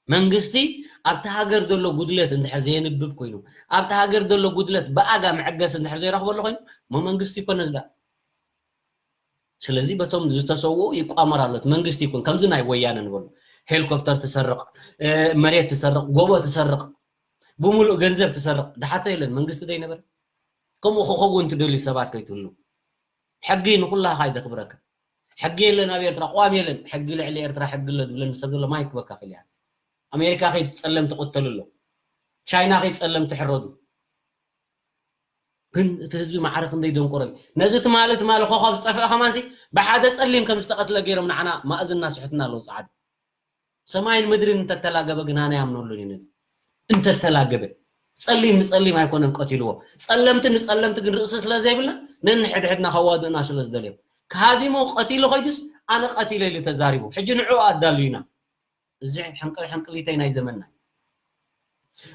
መንግስቲ ኣብቲ ሃገር ዘሎ ጉድለት እንድሕር ዘየንብብ ኮይኑ ኣብቲ ሃገር ዘሎ ጉድለት ብኣጋ መዕገሲ እንድሕር ዘይረኽበሉ ኮይኑ ሞ መንግስቲ ይኮነ ዝዳ ስለዚ በቶም ዝተሰውኡ ይቋመር ኣሎ። እቲ መንግስቲ ይኩን ከምዚ ናይ ወያነ ንበሉ ሄሊኮፕተር ትሰርቕ፣ እ፣ መሬት ትሰርቕ፣ ጎቦ ትሰርቕ፣ ብምሉእ ገንዘብ ትሰርቕ ድሓቶ የለን መንግስቲ ዘይነበረ ከምኡ ክኸውን ትደልዩ ሰባት ከይትህሉ ሕጊ ንኩላኻ ይደኽብረካ። ሕጊ የለን ኣብ ኤርትራ፣ ቅዋም የለን። ሕጊ ልዕሊ ኤርትራ ሕጊ ኣሎ ዝብለኒ ሰብ ዘሎ ማይክ በካ ክልያት። ኣሜሪካ ከይትጸለም ትቕተሉ ኣሎ። ቻይና ከይትጸለም ትሕረዱ። ግን እቲ ህዝቢ ማዕረ ክንደይ ደንቆሮ እዩ። ነዚ ትማሊ ትማሊ ኮኸብ ዝጠፍአ ከማንሲ ብሓደ ጸሊም ከም ዝተቐትለ ገይሮም ንዓና ማእዝና ስሕትና ኣለዉ ጸዓዱ። ሰማይን ምድርን እንተተላገበ ግን ኣነ ያምነሉን እዩ ነዚ። እንተተላገበ ጸሊም ንጸሊም ኣይኮነን ቀቲልዎ። ጸለምቲ ንጸለምቲ ግን ርእሲ ስለ ዘይብልና ነንሕድሕድና ከዋድእና ስለ ዝደልዮም። ከሃዲሞ ቀቲሉ ኮይዱስ ኣነ ቀቲለ ኢሉ ተዛሪቡ። ሕጂ ንዕኡ ኣዳልዩና። እዚ ሕንቅል ሕንቅሊተይ ናይ ዘመንና።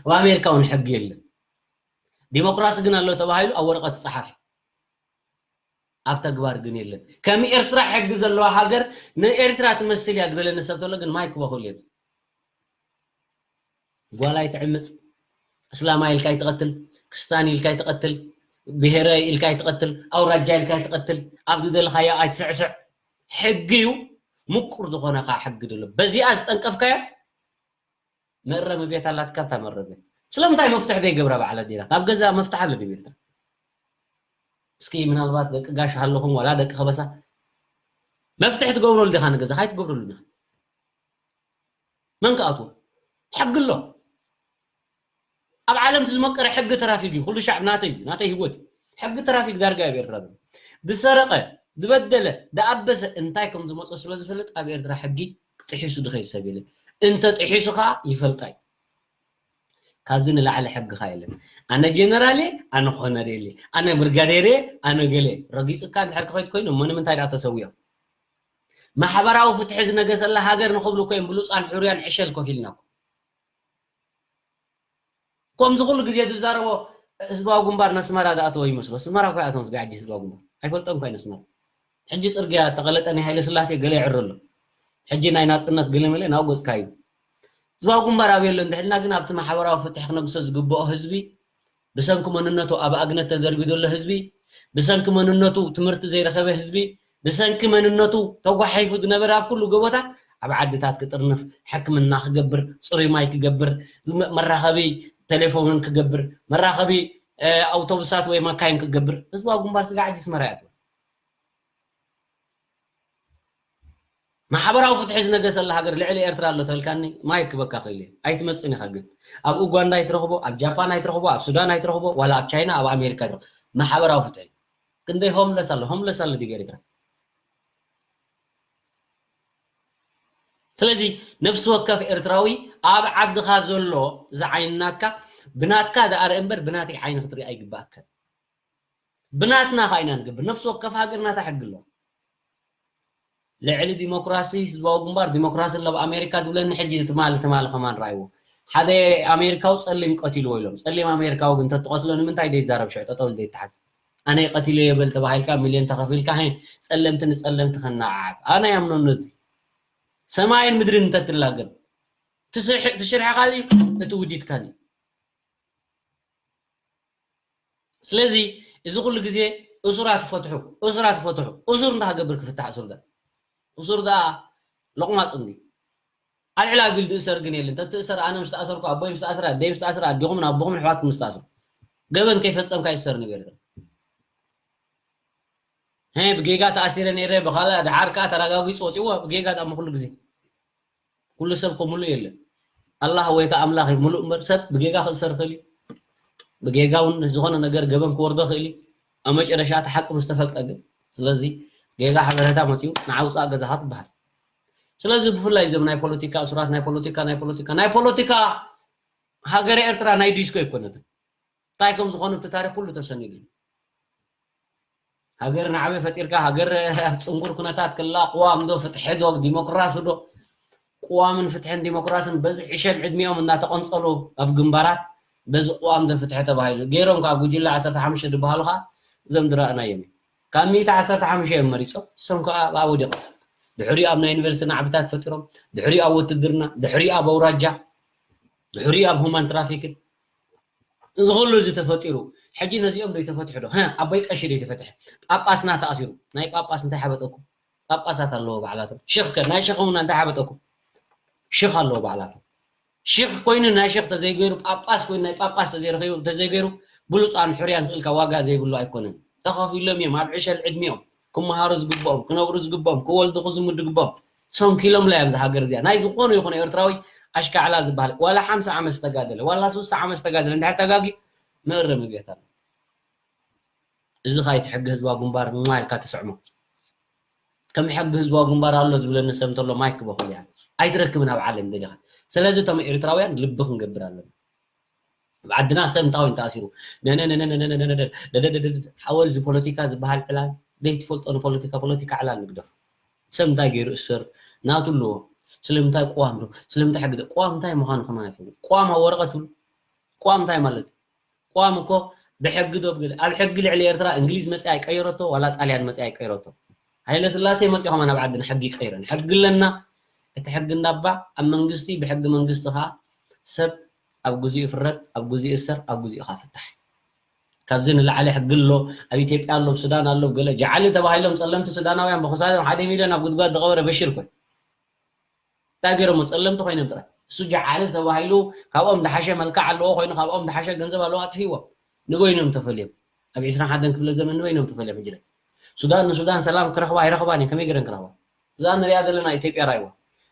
ኣብ ኣሜሪካ እውን ሕጊ የለን። ዲሞክራሲ ግን ኣሎ ተባሂሉ ኣብ ወረቐት ዝጸሓፍ እዩ። ኣብ ተግባር ግን የለን። ከም ኤርትራ ሕጊ ዘለዋ ሃገር ንኤርትራ ትመስል እያ ዝበለኒ ሰብ ተሎ ግን ማይክ በኹል እዮም። ጓል ኣይትዕምፅ፣ እስላማይ ኢልካ ኣይትቐትል፣ ክስታን ኢልካ ኣይትቐትል፣ ብሄረ ኢልካ ኣይትቐትል፣ ኣውራጃ ኢልካ ኣይትቐትል፣ ኣብ ዝደለኻዮ ኣይትስዕስዕ። ሕጊ እዩ፣ ምቁር ዝኾነ ከዓ ሕጊ ደሎ። በዚኣ ዝጠንቀፍካዮ መእረሚ ቤት ኣላትካ ኣብታ መእረሚ ቤት። ስለምንታይ መፍትሕ ዘይገብራ በዓል ኣዴታት? ኣብ ገዛ መፍትሕ ኣሎ ድዩ ኤርትራ? እስኪ ምናልባት ደቂ ጋሽ ሃለኹም ዋላ ደቂ ከበሳ መፍትሕ ትገብረሉ ዲኻ ንገዛኻ? ኣይትገብረሉ ዲኻ? መን ክኣትዎ? ሕጊ ኣሎ። ኣብ ዓለም እቲ ዝመቀረ ሕጊ ትራፊክ እዩ። ኩሉ ሻዕ ናተይ እዩ፣ ናተይ ህይወት እዩ። ሕጊ ትራፊክ ዳርጋ እዩ ኣብ ኤርትራ ዘሎ። ዝሰረቐ፣ ዝበደለ፣ ዝኣበሰ እንታይ ከም ዝመጾ ስለ ዝፈልጥ ኣብ ኤርትራ ሕጊ ጥሒሱ ዝኸይድ ሰብ የለን። እንተ ጥሒሱ ኸኣ ይፈልጣ እዩ። ካብዚ ንላዕሊ ሕጊ ኸኣ የለን። ኣነ ጀነራል እየ፣ ኣነ ኮነሬል እየ፣ ኣነ ብርጋዴር እየ፣ ኣነ ገለ እየ። ረጊጹካ እንድሕር ክኸይድ ኮይኑ እሞ ንምንታይ ደኣ ተሰዊኦም? ማሕበራዊ ፍትሒ ዝነገሰላ ሃገር ንኽብሉ እኮ እዮም ብሉጻን ሕሩያን ዕሸል ኮፍ ኢልና እኮ። ከምዚ ኩሉ ግዜ ዝዛረቦ ህዝባዊ ግንባር ነስመራ ዝኣተወ ይመስሎ። ኣስመራ እኮ ይኣተወን ዝጋዕጂ ህዝባዊ ግንባር። ኣይፈልጦን እኳ እዩ ነስመራ። ሕጂ ጽርግያ ተቐለጠ ናይ ሃይለ ስላሴ ገለ ይዕረ ኣሎ። ሕጂ ናይ ናጽነት ገለ መለ ናብ ገጽካ እዩ። ህዝባዊ ግንባር ኣበይ ኣሎ እንድሕልና ግን ኣብቲ ማሕበራዊ ፍትሒ ክነግሶ ዝግብኦ ህዝቢ ብሰንኪ መንነቱ ኣብ ኣግነት ተደርቢ ዘሎ ህዝቢ፣ ብሰንኪ መንነቱ ትምህርቲ ዘይረኸበ ህዝቢ፣ ብሰንኪ መንነቱ ተጓሒፉ ዝነበረ ኣብ ኩሉ ጎቦታት ኣብ ዓድታት ክጥርንፍ፣ ሕክምና ክገብር፣ ጽሩይ ማይ ክገብር፣ መ-፣ መራኸቢ ቴሌፎን ክገብር፣ መራኸቢ፣ እ፣ ኣውቶቡሳት ወይ መካይን ክገብር ህዝባዊ ግንባር ስጋዕ ሕጂ ኣስመራ ይኣትዎ። ማሕበራዊ ፍትሒ ዝነገሰላ ሃገር ልዕሊ ኤርትራ ኣሎ ተልካኒ፣ ማይክ ክበካ ክእል እየ። ኣይትመጽን ኢኻ ግን። ኣብ ኡጋንዳ ኣይትረኽቦ፣ ኣብ ጃፓን ኣይትረኽቦ፣ ኣብ ሱዳን ኣይትረኽቦ፣ ዋላ ኣብ ቻይና፣ ኣብ ኣሜሪካ ኣይትረኽቦ። ማሕበራዊ ፍትሒ። ክንደይ ሆምለስ ኣሎ፣ ሆምለስ ኣሎ ዲብ ኤርትራ። ስለዚ ነፍሲ ወከፍ ኤርትራዊ ኣብ ዓድኻ ዘሎ ዝዓይንናካ ብናትካ ደኣ ርእ እምበር ብናተይ ዓይኒ ክትርኢ ኣይግባእካን። ብናትና ኸዓ ኢና ንገብር። ነፍሲ ወከፍ ሃገር ናታ ሕጊ ኣለዋ። ልዕሊ ዲሞክራሲ ህዝባዊ ግንባር ዲሞክራሲ ኣሎ ኣብ ኣሜሪካ ትብለኒ ሕጂ ትማሊ ትማሊ ከማን ረኣይዎ። ሓደ ኣሜሪካዊ ጸሊም ቀቲልዎ ኢሎም። ጸሊም ኣሜሪካዊ ግን ተትቐትሎ ንምንታይ ዘይዛረብ ሽዑ ጠጠው ኢሉ ዘይተሓዝ? ኣነ ቀቲልዮ የበል ተባሂልካ ሚልዮን ተኸፊልካ ሄ ጸለምቲ ንጸለምቲ ከነዓዓብ ኣነ ያምኖ ነዚ ሰማይን ምድርን እንተትላገብ ትሽርሒ ካልእ እቲ ውዲት ካልእ። ስለዚ እዚ ኩሉ ግዜ እሱራት ፈትሑ እሱራት ፈትሑ። እሱር እንታይ ክገብር ክፍታሕ እሱር ዳ እሱር ዳ ሎቕማጽ እንዲ ኣልዕላ ቢል ዝእሰር ግን የለን። ተትእሰር ኣነ ምስ ተኣሰርኩ ኣቦይ ምስ ተኣስረ ኣደይ ምስ ተኣስረ ኣዲኹምን ኣቦኹምን ኣሕዋትኩም ምስ ተኣስሩ ገበን ከይፈጸምካ ይእሰር ንገር። ሄ ብጌጋ ተኣሲረ ነይረ ብኻልእ ድሓር ከኣ ተረጋጊጹ ወጺዎ ብጌጋ ዳሞ ኩሉ ግዜ ኩሉ ሰብ እኮ ሙሉእ የለን። ኣላህ ወይ ከኣ ኣምላኽ እዩ ሙሉእ እምበር ሰብ ብጌጋ ክእሰር ይኽእል እዩ። ብጌጋ እውን ዝኾነ ነገር ገበን ክወርዶ ይኽእል እዩ። ኣብ መጨረሻ እቲ ሓቂ ምስ ተፈልጠ ግን ስለዚ ጌጋ ሓበሬታ መፂኡ ንዓውፃእ ገዛኻ ትበሃል። ስለዚ ብፍላይ እዞም ናይ ፖለቲካ እሱራት ናይ ፖለቲካ ናይ ፖለቲካ ናይ ፖለቲካ ሃገረ ኤርትራ ናይ ዲስኮ ኣይኮነትን። እንታይ ከም ዝኾኑ እቲ ታሪክ ኩሉ ተሰኒዱ እዩ። ሃገር ናዕበ ፈጢርካ ሃገር ኣብ ፅንኩር ኩነታት ክላ ቅዋም ዶ ፍትሒ ዶ ዲሞክራሲ ዶ ቅዋምን ፍትሕን ዲሞክራስን በዚ ዕሸል ዕድሚኦም እናተቐንፀሉ ኣብ ግንባራት በዚ ቅዋም ዶ ፍትሒ ተባሂሉ ገይሮም ከዓ ጉጅለ ዓሰርተ ሓሙሽተ ዝበሃሉ ከዓ እዞም ዝረኣናዮም እዩ። ካብ ሚእቲ ዓሰርተ ሓሙሽተ እዮም መሪፆም እሶም ከዓ ኣብኣ ወዲቖም። ድሕሪኡ ኣብ ናይ ዩኒቨርሲቲ ናዕብታት ፈጢሮም ድሕሪኡ ኣብ ውትድርና ድሕሪኡ ኣብ ኣውራጃ ድሕሪኡ ኣብ ሁማን ትራፊክን እዚ ኩሉ እዚ ተፈጢሩ ሕጂ ነዚኦም ዶ ይተፈትሑ ዶ? ኣቦይ ቀሺ ዶ ይተፈትሐ? ጳጳስና ተኣሲሩ ናይ ጳጳስ እንታይ ሓበጠኩም? ጳጳሳት ኣለዎ ባዕላቶም ሽኽ ከ ናይ ሽኽ እውን እንታይ ሓበጠኩም? ሽኽ ኣለዎ ባዕላቶም ሽኽ ኮይኑ ናይ ሽኽ ተዘይገይሩ ጳጳስ ኮይኑ ናይ ጳጳስ ተዘይረኸቡ ተዘይገይሩ ብሉፃን ሕርያን ስእልካ ዋጋ ዘይብሉ ኣይኮነን። ተኸፊሎም እዮም ኣብ ዕሸል ዕድሚኦም ክመሃሩ ዝግብኦም ክነብሩ ዝግብኦም ክወልዱ ክዝሙ ዝግብኦም ሰንኪሎምላ እዮም ዝሃገር እዚኣ ናይ ዝኾኑ ይኹን ኤርትራዊ ኣሽካዕላ ዝበሃል ዋላ ሓምሳ ዓመት ዝተጋደለ ዋላ ሱሳ ዓመት ዝተጋደለ እንድሕር ተጋጊ መእረሚ ቤት ኣሎ። እዚ ኸኣ እቲ ሕጊ ህዝባዊ ግንባር ማ ኢልካ ትስዕሞ። ከም ሕጊ ህዝባዊ ግንባር ኣሎ ዝብለኒ ሰብ እንተሎ ማይክ ክበኹል እያ ኣይትረክብን ኣብ ዓለም ደሊኻ። ስለዚ እቶም ኤርትራውያን ልቢ ክንገብር ኣለና። ኣብ ዓድና ሰብ እንታይ ኮይኑ ተኣሲሩ ሓወል እዚ ፖለቲካ ዝበሃል ዕላል ዘይትፈልጦ ንፖለቲካ ፖለቲካ ዕላል ንግደፍ። ሰብ እንታይ ገይሩ እሰር ናቱ ኣለዎ። ስለምንታይ ቅዋም ዶ ስለምንታይ ሕጊ ዶ ቅዋም እንታይ ምዃኑ ከማን ኣይፈልጥ። ቅዋም ኣብ ወረቐት ትብሉ ቅዋም እንታይ ማለት እዩ? ቅዋም እኮ ብሕጊ ዶ ብገለ ኣብ ሕጊ ልዕሊ ኤርትራ እንግሊዝ መፅያ ኣይቀየረቶ ዋላ ጣልያን መፅያ ኣይቀየረቶ። ሃይለ ስላሴ መፅኡ ከማን ኣብ ዓድና ሕጊ ይቀይረን ሕጊ ኣለና። እቲ ሕጊ እንዳባ ኣብ መንግስቲ ብሕጊ መንግስቲ ከዓ ሰብ ኣብ ግዜኡ ይፍረድ ኣብ ግዜኡ ይእሰር ኣብ ግዜኡ ከዓ ፍታሕ። ካብዚ ንላዕሊ ሕጊ ኣሎ ኣብ ኢትዮጵያ ኣሎ ኣብ ሱዳን ኣሎ ገለ ጃዓሊ ተባሂሎም ፀለምቲ ሱዳናውያን ብክሳዶም ሓደ ሚልዮን ኣብ ጉድጓድ ዝቐበረ በሽር ኮይ እንታይ ገይሮሞ ፀለምቲ ኮይኖም ጥራይ እሱ ጃዓሊ ተባሂሉ ካብኦም ዝሓሸ መልክዕ ኣለዎ ኮይኑ ካብኦም ዝሓሸ ገንዘብ ኣለዎ ኣጥፊዎ ንበይኖም ተፈልዮም ኣብ ዕስራን ሓደን ክፍለ ዘመን ንበይኖም ተፈልዮም ሕጂ ሱዳን ንሱዳን ሰላም ክረኽባ ኣይረኽባን እየን ከመይ ገይረን ክረኽባ እዛ ንሪኣ ዘለና ኢትዮጵያ ራይዋ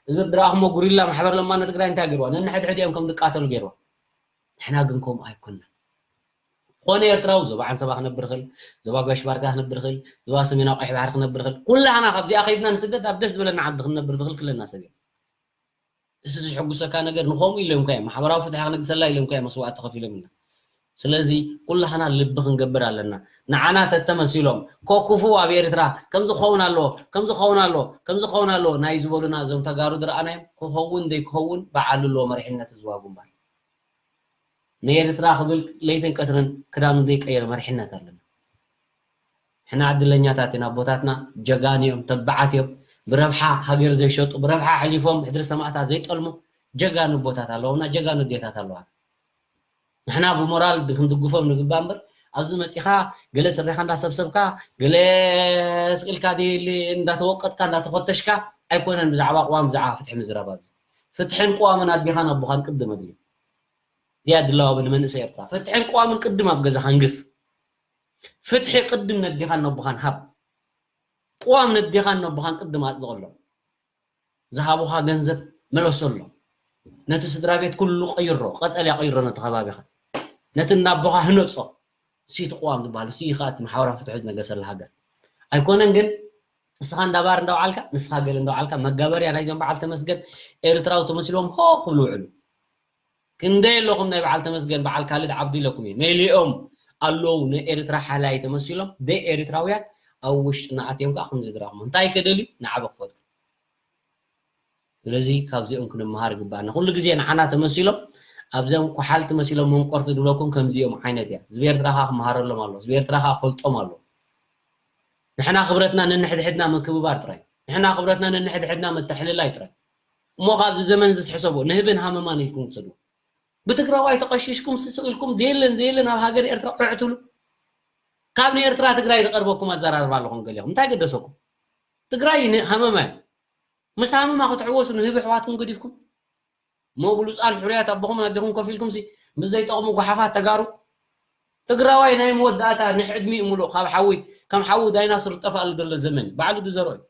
እዚ ድረኣኽሞ ጉሪላ ማሕበር ለማነ ትግራይ እንታይ ገይርዋ ነንሕድሕድ እዮም ከም ዝቃተሉ ገይርዋ ንሕና ግን ከምኡ ኣይኮንና ኮነ ኤርትራዊ ዞባ ዓንሰባ ክነብር ይኽእል ዞባ ጋሽ ባርካ ክነብር ይኽእል ዞባ ሰሜናዊ ቀይሕ ባሕሪ ክነብር ይኽእል ኩላህና ካብዚኣ ከይድና ንስደት ኣብ ደስ ዝበለና ዓዲ ክንነብር ዝኽእል ክለና ሰብ እዩ እቲ ዝሕጉሰካ ነገር ንኸምኡ ኢሎም ከ ማሕበራዊ ፍትሒ ክነግሰላ ኢሎም ከ መስዋእቲ ከፊሎም ኢና ስለዚ ኩላህና ልቢ ክንገብር ኣለና ንዓና ተተመሲሎም ኮኩፉ ኣብ ኤርትራ ከምዚ ክኸውን ኣለዎ ከምዚ ክኸውን ኣለዎ ከምዚ ክኸውን ኣለዎ ናይ ዝበሉና እዞም ተጋሩ ዝረኣናዮም ክኸውን ዘይክኸውን በዓሉ ኣለዎ መሪሕነት ዝዋ ግንባር ንኤርትራ ክብል ለይትን ቀትርን ክዳኑ ዘይቀየር መሪሕነት ኣለና ሕና ዕድለኛታት ኢና ኣቦታትና ጀጋኑ እዮም ተባዓት እዮም ብረብሓ ሃገር ዘይሸጡ ብረብሓ ኣሕሊፎም ሕድሪ ሰማእታት ዘይጠልሙ ጀጋኑ ኣቦታት ኣለውና ጀጋኑ ኣዴታት ኣለዋ ንሕና ብሞራል ክንድግፎም ንግባእ እምበር ኣብዚ መፂኻ ገለ ስረኻ እንዳሰብሰብካ ገለ ስቅልካ ድል እንዳተወቀጥካ እንዳተፈተሽካ ኣይኮነን ብዛዕባ ቅዋም ብዛዕባ ፍትሒ ምዝራብ ኣብዚ ፍትሕን ቅዋምን ኣዴኻን ኣቦኻን ቅድም ኣድልዩ ድያ ድላዋ ንመንእሰይ ኤርትራ ፍትሕን ቅዋምን ቅድም ኣብ ገዛኻ ንግስ ፍትሒ ቅድም ነዴኻን ነቦኻን ሃብ ቅዋም ነዴኻን ነቦኻን ቅድም ኣፅድቐሎም ዝሃቡኻ ገንዘብ መለሰሎም። ነቲ ስድራ ቤት ኩሉ ቀይሮ፣ ቀጠልያ ቀይሮ ነቲ ከባቢኻ። ነቲ እናቦኻ ህነጾ። ሲቲ ቅዋም ዝበሃል፣ ሲ ኢኻ እቲ ማሕበራዊ ፍትሒ ዝነገሰላ ሃገር። ኣይኮነን ግን፣ ንስኻ እንዳባር እንዳውዓልካ፣ ንስኻ ገለ እንዳውዓልካ፣ መጋበርያ ናይዞም በዓል ተመስገን ኤርትራዊ ተመሲሎም ሆ ክብሉ ውዕሉ። ክንደይ ኣለኹም ናይ በዓል ተመስገን፣ በዓል ካልድ ዓብዱ ኢለኩም እየ። መሊኦም ኣለዉ ንኤርትራ ሓላይ ተመሲሎም፣ ደይ ኤርትራውያን ኣብ ውሽጥና ኣትዮም ከዓ ከምዚ ድራኹም። እንታይ ከደልዩ? ንዓበ ክፈትሩ። ስለዚ ካብዚኦም ክንመሃር ይግባኣና። ኩሉ ግዜ ንዓና ተመሲሎም፣ ኣብዚኦም ኩሓልቲ መሲሎም መንቆርቲ ድብለኩም ከምዚኦም ዓይነት እያ። ህዝቢ ኤርትራ ከዓ ክመሃረሎም ኣሎ። ህዝቢ ኤርትራ ከዓ ክፈልጦም ኣሎ። ንሕና ክብረትና ነንሕድሕድና ምክብባር ጥራይ። ንሕና ክብረትና ነንሕድሕድና ምትሕልላይ ጥራይ። እሞ ካብዚ ዘመን እዚ ዝሕሰቦ ንህብን ሃመማን ኢልኩም ውሰድዎ። ብትግራዋይ ተቐሺሽኩም ስስቕ ኢልኩም ዘየለን ዘየለን ኣብ ሃገር ኤርትራ ዑዕ ትብሉ። ካብ ንኤርትራ ትግራይ ዝቐርበኩም ኣዘራርባ ኣለኹም ገሊኹም። እንታይ ገደሰኩም? ትግራይ ን-፣ ሃመማ እዩ። ምስ ሃመማ ክትሕወሱ ንህቢ ኣሕዋትኩም ገዲፍኩም። እሞ ብሉጻን ሕሩያት ኣቦኹምን ኣዴኹም ኮፍ ኢልኩም ሲ ምስ ዘይጠቕሙ ጓሓፋት ተጋሩ። ትግራዋይ ናይ መወዳእታ ንሕ ዕድሚኡ ሙሉእ ካብ ሓዊ፣ ከም ሓዊ ዳይናሶር ዝጠፍኣሉ ዘሎ ዘመን እዩ። ባዕሉ ዝዘርኦ እዩ።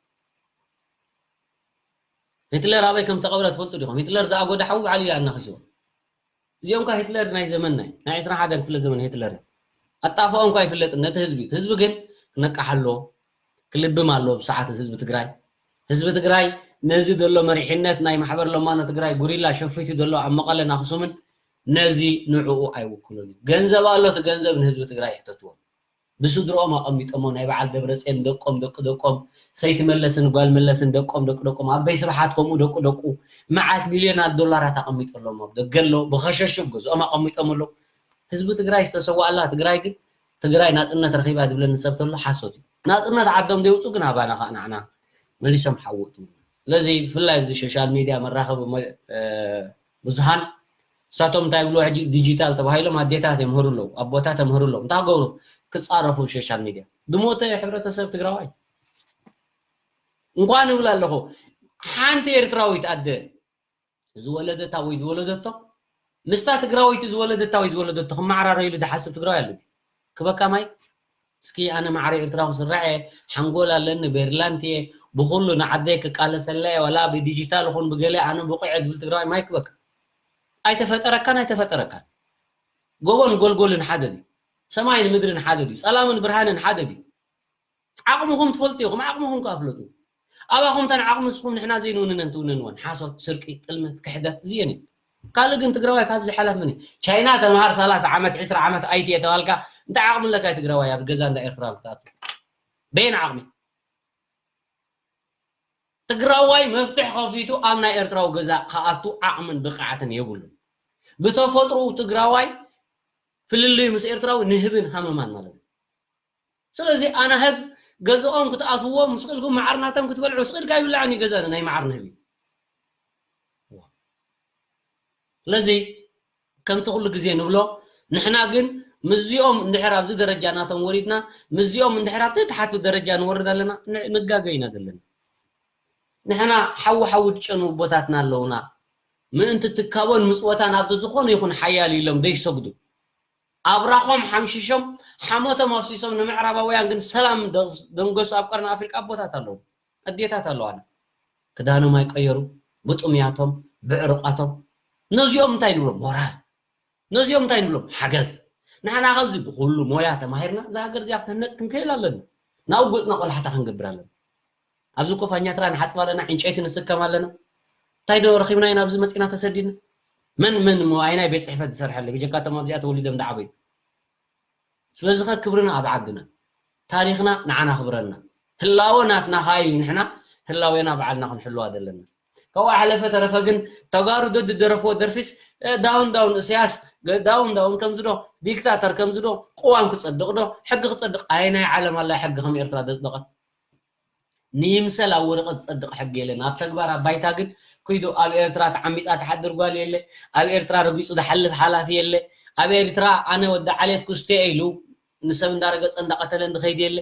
ሂትለር ኣበይ ከም ተቐብረ ትፈልጡ ዲኹም? ሂትለር ዝኣጎደ ሓዊ ባዕሉ እዩ ኣናኺስዎ። እዚኦም ከ ሂትለር ናይ ዘመንና እዩ። ናይ ዕስራን ሓደን ክፍለ ዘመን ሂትለር እዩ። ኣጣፍኦም እኳ ኣይፍለጥን ነቲ ህዝቢ። እቲ ህዝቢ ግን ክነቅሕ ኣለዎ፣ ክልብም ኣለዎ ብሰዓት እዚ ህዝቢ ትግራይ። ህዝቢ ትግራይ ነዚ ዘሎ መሪሕነት ናይ ማሕበር ለማኖ ትግራይ ጉሪላ ሸፊቱ ዘሎ ኣብ መቐለን ኣኽሱምን ነዚ ንዕኡ ኣይውክሎን እዩ። ገንዘብ ኣሎ፣ እቲ ገንዘብ ንህዝቢ ትግራይ ይሕተትዎ። ብስድርኦም ኣቐሚጦሞ ናይ በዓል ደብረፅዮን ደቆም ደቂ ደቆም ሰይቲ መለስን ጓል መለስን ደቆም ደቂ ደቆም ኣበይ ስብሓት ከምኡ ደቂ ደቁ መዓት ሚልዮናት ዶላራት ኣቐሚጦሎም ኣብ ደገ ኣሎ ብኸሸሹ ገዝኦም ኣቐሚጦም ኣሎ። ህዝቢ ትግራይ ዝተሰዋእላ ትግራይ ግን ትግራይ ናፅነት ረኺባ ዝብለኒ ሰብ ተሎ ሓሶት እዩ። ናፅነት ዓዶም ዘይውፁ ግን ኣባና ከዓ ንዓና መሊሶም ሓውእቱ። ስለዚ ብፍላይ ኣብዚ ሶሻል ሚድያ መራኸቢ መ-፣ እ፣ ብዙሃን እሳቶም እንታይ ይብሉ ሕጂ ዲጂታል ተባሂሎም ኣዴታት የምህሩ ኣለዉ ኣቦታት የምህሩ ኣለዉ እንታይ ገብሩ ክፃረፉ ሶሻል ሚድያ ዝሞተ ሕብረተሰብ ትግራዋይ እንኳን እብል ኣለኹ ሓንቲ ኤርትራዊት ኣደ ዝወለደታ ወይ ዝወለደቶ ምስታ ትግራወይቲ ዝወለደታ ወይ ዝወለደቶ ክመዓራረይሉ ዝሓስብ ትግራዋይ ኣሎ ክበካ ማይ እስኪ ኣነ ማዕረ ኤርትራዊ ስራዕ እየ ሓንጎል ኣለኒ ቬርላንት እየ ብኩሉ ንዓደይ ክቃለሰላ እየ ዋላ ብዲጂታል ይኹን ብገለ ኣነ ብቑዕ እየ ዝብል ትግራዋይ ማይ ክበካ ኣይተፈጠረካን ኣይተፈጠረካን ጎቦን ጎልጎልን ሓደ ድዩ ሰማይን ምድርን ሓደ ድዩ ጸላምን ብርሃንን ሓደ ድዩ ዓቕምኹም ትፈልጡ ኢኹም ዓቕምኹም ከኣ ፍለጡ ኣባኹም ተን ዓቕሚ ንስኹም ንሕና ዘይንውንነን ትውንንወን ሓሶት ስርቂ ጥልመት ክሕደት እዚአን እዩ ካልእ ግን ትግራዋይ ካብዚ ሓላፍ ምን ቻይና ተምሃር ሰላሳ ዓመት ዕስራ ዓመት ኣይቲ የተባልካ እንታይ ዓቕሚ ኣለካ ትግራዋይ ኣብ ገዛ እንዳ ኤርትራ ክትኣቱ በየን ዓቕሚ ትግራዋይ መፍትሕ ከፊቱ ኣብ ናይ ኤርትራዊ ገዛ ክኣቱ ዓቕምን ብቕዓትን የብሉን ብተፈጥሮኡ ትግራዋይ ፍልልዩ ምስ ኤርትራዊ ንህብን ሃመማን ማለት እዩ ስለዚ ኣናህብ ገዝኦም ክትኣትዎም ስቕ ኢልኩም መዓር ናቶም ክትበልዑ ስቕ ኢልካ ይብላዕን እዩ ገዛና ናይ መዓር ንህቢ ስለዚ ከምቲ ኩሉ ግዜ ንብሎ ንሕና ግን ምስዚኦም እንድሕር ኣብዚ ደረጃ ናቶም ወሪድና ምስዚኦም እንድሕር ኣብቲ ተሓቲ ደረጃ ንወርድ ኣለና ንጋገ ኢና ዘለና ንሕና ሓዊ ሓዊ ዝጨኑ ቦታትና ኣለውና ምእንቲ ትካቦን ምፅወታን ኣብቲ ዝኾነ ይኹን ሓያል ኢሎም ዘይሰግዱ ኣብራኾም ሓምሽሾም ሓሞቶም ኣፍሲሶም ንምዕራባውያን ግን ሰላም ደንገሱ ኣብ ቀርኒ ኣፍሪቃ ኣቦታት ኣለዉ ኣዴታት ኣለዋና ክዳኖም ኣይቀየሩ ብጥሙያቶም ብዕሩቃቶም ነዚኦም እንታይ ንብሎም ሞራል ነዚኦም እንታይ ንብሎም ሓገዝ ንሕና ካብዚ ብኩሉ ሞያ ተማሂርና እዛ ሃገር እዚኣ ክተህነፅ ክንክእል ኣለና ናብ ጉፅና ቆላሕታ ክንገብር ኣለና ኣብዚ እኮ ፋኛትራ ንሓፅብ ኣለና ዕንጨይቲ ንስከም ኣለና እንታይ ዶ ረኺብና ኢና ኣብዚ መፂና ተሰዲድና መን መን እሞ ኣይናይ ቤት ፅሕፈት ዝሰርሐለ ብጀካቶም ኣብዚኣ ተወሊዶም ዳዓበዩ ስለዚ ኸ ክብርና ኣብ ዓድና ታሪኽና ንዓና ክብረና ህላወ ናትና ኸዓ እዩ ንሕና ህላዌና ባዕልና ክንሕልዋ ዘለና ካብኡ ሓለፈ ተረፈ ግን ተጋሩ ዶ ዝደረፍዎ ደርፊስ ዳውን ዳውን እስያስ ዳውን ዳውን ከምዚ ዶ ዲክታተር ከምዚ ዶ ቅዋም ክፀድቕ ዶ ሕጊ ክፀድቕ ኣይ ናይ ዓለም ኣላ ሕጊ ከም ኤርትራ ዘፅደቐት ንይምሰል ኣብ ወረቐት ዝፀድቕ ሕጊ የለን ኣብ ተግባር ኣብ ባይታ ግን ኩይዱ ኣብ ኤርትራ ተዓሚፃ ትሓድር ጓል የለ ኣብ ኤርትራ ረጊፁ ዝሓልፍ ሓላፊ የለ ኣብ ኤርትራ ኣነ ወዲ ዓሌት ኩስቴ ኢሉ ንሰብ እንዳረገፀ እንዳቐተለ እንድኸይድ የለ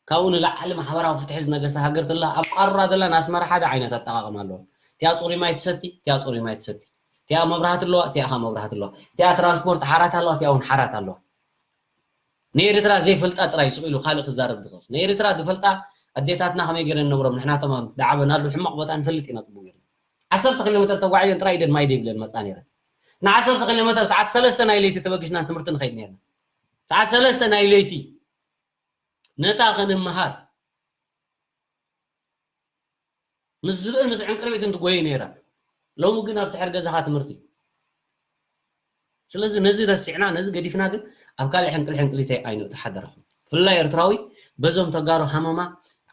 ካብኡ ንላዕሊ ማሕበራዊ ፍትሒ ዝነገሰ ሃገር ትላ ኣብ ቃሩራ ዘላ ንኣስመራ ሓደ ዓይነት ኣጠቓቕማ ኣለዎ እቲኣ ፅሩይ ማይ ትሰቲ እቲኣ ፅሩይ ማይ ትሰቲ እቲኣ መብራህቲ ኣለዋ እቲኣ ካ መብራህቲ ኣለዋ እቲኣ ትራንስፖርት ሓራት ኣለዋ እቲኣ እውን ሓራት ኣለዋ ንኤርትራ ዘይፈልጣ ጥራይ ስቕ ኢሉ ካልእ ክዛረብ ዝኽእል ንኤርትራ ዝፈልጣ ኣዴታትና ከመይ ገይረን ነብሮም ንሕናቶም ዳዓበናሉ ሕማቕ ቦታ ንፈልጥ ኢና። ፅቡቅ ገይሩ ዓሰርተ ኪሎ ሜትር ተጓዒዘን ጥራይ ኢደን ማይ ዘይብለን መፃ ነይረን። ንዓሰርተ ኪሎ ሜትር ሰዓት ሰለስተ ናይ ለይቲ ተበጊስና ትምህርቲ ንኸይድ ነርና። ሰዓት ሰለስተ ናይ ለይቲ ነታ ክንምሃር ምስ ዝብኢ ምስ ዕንቅርቢት እንትጎይ ነይራ። ሎሚ ግን ኣብ ትሕር ገዛኻ ትምህርቲ። ስለዚ ነዚ ረሲዕና ነዚ ገዲፍና ግን ኣብ ካልእ ሕንቅል ሕንቅሊተይ ኣይንእቱ ሓደራኹም። ብፍላይ ኤርትራዊ በዞም ተጋሩ ሃመማ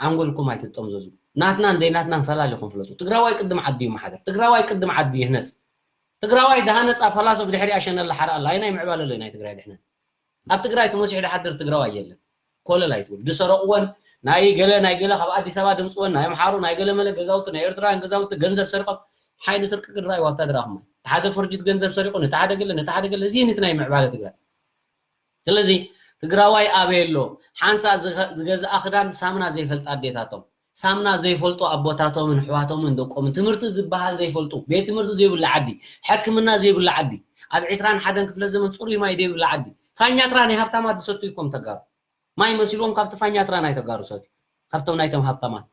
ዓንጎልኩም ኣይትጠምዘዙ። ናትናን ዘይናትናን ፈላሊኹም ፍለጡ። ትግራዋይ ቅድም ዓዲ ይመሓደር። ትግራዋይ ቅድም ዓዲ ይህነፅ። ትግራዋይ ድሃነፃ ፓላሶ ብድሕሪኣ ሸነላ ሓራ ኣላ። ኣይናይ ምዕባለ ኣሎ ናይ ትግራይ ድሕነት። ኣብ ትግራይ ተመሲሑ ድሓድር ትግራዋይ የለን። ኮለል ኣይትብል። ዝሰረቕወን ናይ ገለ ናይ ገለ ካብ ኣዲስ ኣበባ ድምፅወን ናይ ኣምሓሩ ናይ ገለ መለ ገዛውቲ ናይ ኤርትራውያን ገዛውቲ ገንዘብ ሰሪቖም ሓይሊ ስርቂ ግን ራእይ ዋብታ ድረኣኹም። እቲ ሓደ ፍርጅት ገንዘብ ሰሪቑ ነቲ ሓደ ገለ ነቲ ሓደ ገለ እዚ ኒት ናይ ምዕባለ ትግራይ። ስለዚ ትግራዋይ ኣበይ ኣሎ? ሓንሳ ዝገ- ዝገዝኣ ክዳን ሳምና ዘይፈልጥ ኣዴታቶም ሳምና ዘይፈልጡ ኣቦታቶምን ኣሕዋቶምን ደቆምን ትምህርቲ ዝበሃል ዘይፈልጡ ቤት ትምህርቲ ዘይብሉ ዓዲ ሕክምና ዘይብሉ ዓዲ ኣብ ዕስራን ሓደን ክፍለ ዘመን ፅሩይ ማይ ዘይብሉ ዓዲ ፋኛትራ ናይ ሃብታማት ዝሰቱ ይኮም ተጋሩ ማይ መሲልዎም ካብቲ ፋኛትራ ናይ ተጋሩ ሰትዩ ካብቶም ናይቶም ሃብታማት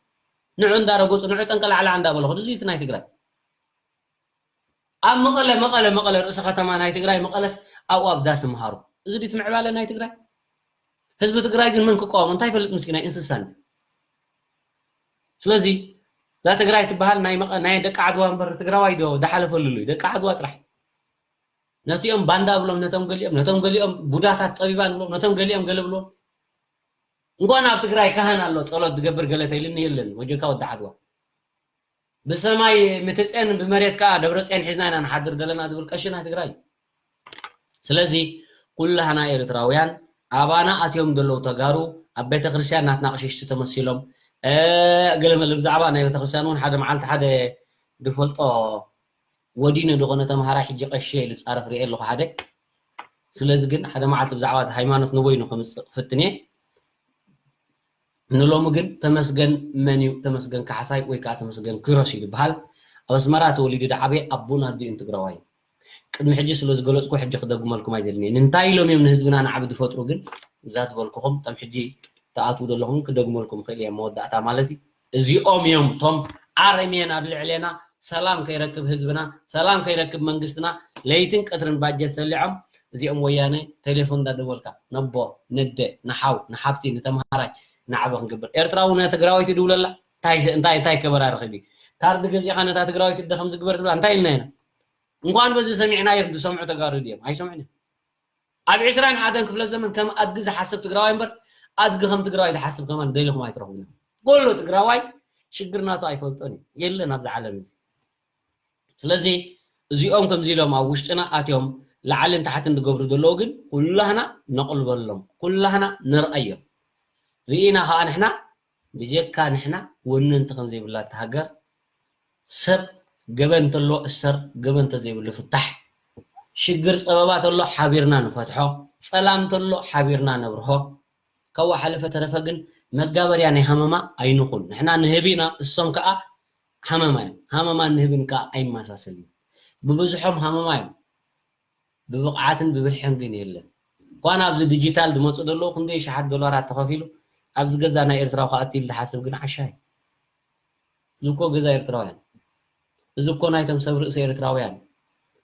ንዑ እንዳረገፁ ንዑ ጠንቀላዕላዕ እንዳበሉ ክዱ እዚ እቲ ናይ ትግራይ ኣብ መቐለ መቐለ መቐለ ርእሲ ከተማ ናይ ትግራይ መቐለስ ኣብኡ ኣብ ዳስ ምሃሩ እዚ ድት ምዕባለ ናይ ትግራይ ህዝቢ ትግራይ ግን መን ክቃወም እንታይ ይፈልጥ ምስኪናይ እንስሳ እንዲ ስለዚ እዛ ትግራይ ትበሃል ናይ መቐ- ናይ ደቂ ዓድዋ እምበር ትግራዋይ ዶ ዝሓለፈሉ ኣሎ ደቂ ዓድዋ ጥራሕ ነቲኦም ባንዳ ብሎም ነቶም ገሊኦም ነቶም ገሊኦም ቡዳታት ጠቢባን ብሎም ነቶም ገሊኦም ገለ ብሎም እንኳን ኣብ ትግራይ ካህን ኣሎ ጸሎት ዝገብር ገለ ተይልኒ የለን ወጀካ ወዲ ዓድዋ ብሰማይ ምትጼን ብመሬት ከዓ ደብረጽዮን ሒዝና ኢና ንሓድር ዘለና ዝብል ቀሺ ናይ ትግራይ እዩ። ስለዚ ኩላህና ኤርትራውያን ኣባና ኣትዮም ዘለዉ ተጋሩ ኣብ ቤተክርስትያን ናትና ቅሽሽቲ ተመሲሎም እ፣ ገለ መለ ብዛዕባ ናይ ቤተክርስትያን እውን ሓደ መዓልቲ ሓደ ዝፈልጦ ወዲነ ዝኾነ ተምሃራይ ሕጂ ቀሺ ኢሉ ፃረፍ ሪኤ ኣለኹ ሓደ ስለዚ ግን ሓደ መዓልቲ ብዛዕባ እቲ ሃይማኖት ንበይኑ ከምፅእ ክፍትን እየ ንሎሚ ግን ተመስገን መን እዩ ተመስገን ካሕሳይ ወይ ከዓ ተመስገን ኪሮስ እዩ ዝበሃል ኣብ ኣስመራ ተወሊዱ ደዓበየ ኣቦን ኣዲኡን ትግራዋይ እዩ ቅድሚ ሕጂ ስለ ዝገለፅኩ ሕጂ ክደግመልኩም ኣይደልን እየ ንምንታይ ኢሎም እዮም ንህዝብና ንዓቢ ዝፈጥሩ ግን እዛ ዝበልኩኹም ከም ሕጂ ትኣትዉ ዘለኹም ክደግመልኩም ክእል እየ መወዳእታ ማለት እዩ እዚኦም እዮም እቶም ኣረሜን ኣብ ልዕሌና ሰላም ከይረክብ ህዝብና ሰላም ከይረክብ መንግስትና ለይትን ቀትርን ባጀት ሰሊዖም እዚኦም ወያነ ቴሌፎን እንዳደወልካ ነቦ ነደ ንሓው ንሓብቲ ንተምሃራይ ንዓበ ክንገብር ኤርትራዊ ንትግራወይቲ ድውለላ እንታይ እንታይ እንታይ ከበራ ረኺቢ ካርድ ገዚእኻ ነታ ትግራወይቲ ደ ከምዚ ግበር ትብላ እንታይ ኢልና ኢና እንኳን በዚ ሰሚዕናዮም ዝሰምዑ ተጋሩ ድዮም ኣይሰምዑን እዮም ኣብ ዕስራን ሓደን ክፍለ ዘመን ከም ኣድጊ ዝሓስብ ትግራዋይ እምበር ኣድጊ ከም ትግራዋይ ዝሓስብ ከማን ደሊኹም ኣይትረኽቡን ኩሉ ትግራዋይ ሽግር ናቱ ኣይፈልጦን እዩ የለን ኣብዚ ዓለም እዚ ስለዚ እዚኦም ከምዚ ኢሎም ኣብ ውሽጥና ኣትዮም ላዕልን ታሕትን ዝገብሩ ዘለዉ ግን ኩላህና ነቕልበሎም ኩላህና ንርኣዮም ርኢና ከዓ ንሕና ብጀካ ንሕና ወነንቲ ከም ዘይብላ እታ ሃገር ሰብ ገበን እንተሎ እሰር ገበን እንተዘይብሉ ፍታሕ ሽግር ፀበባ ተሎ ሓቢርና ንፈትሖ ፀላም ተሎ ሓቢርና ነብርሆ ካብኡ ሓለፈ ተረፈ ግን መጋበርያ ናይ ሃመማ ኣይንኹን ንሕና ንህብ ኢና እሶም ከዓ ሃመማ እዮም ሃመማን ንህብን ከዓ ኣይመሳሰል እዩ ብብዝሖም ሃመማ እዮም ብብቕዓትን ብብልሕን ግን የለን እኳን ኣብዚ ዲጂታል ዝመፁ ዘለዉ ክንደይ ሸሓት ዶላራት ተኸፊሉ ኣብዚ ገዛ ናይ ኤርትራ ከኣትል ዝሓስብ ግን ዓሻ እዩ እዚ እኮ ገዛ ኤርትራውያን እዚ እኮ ናይቶም ሰብ ርእሲ ኤርትራውያን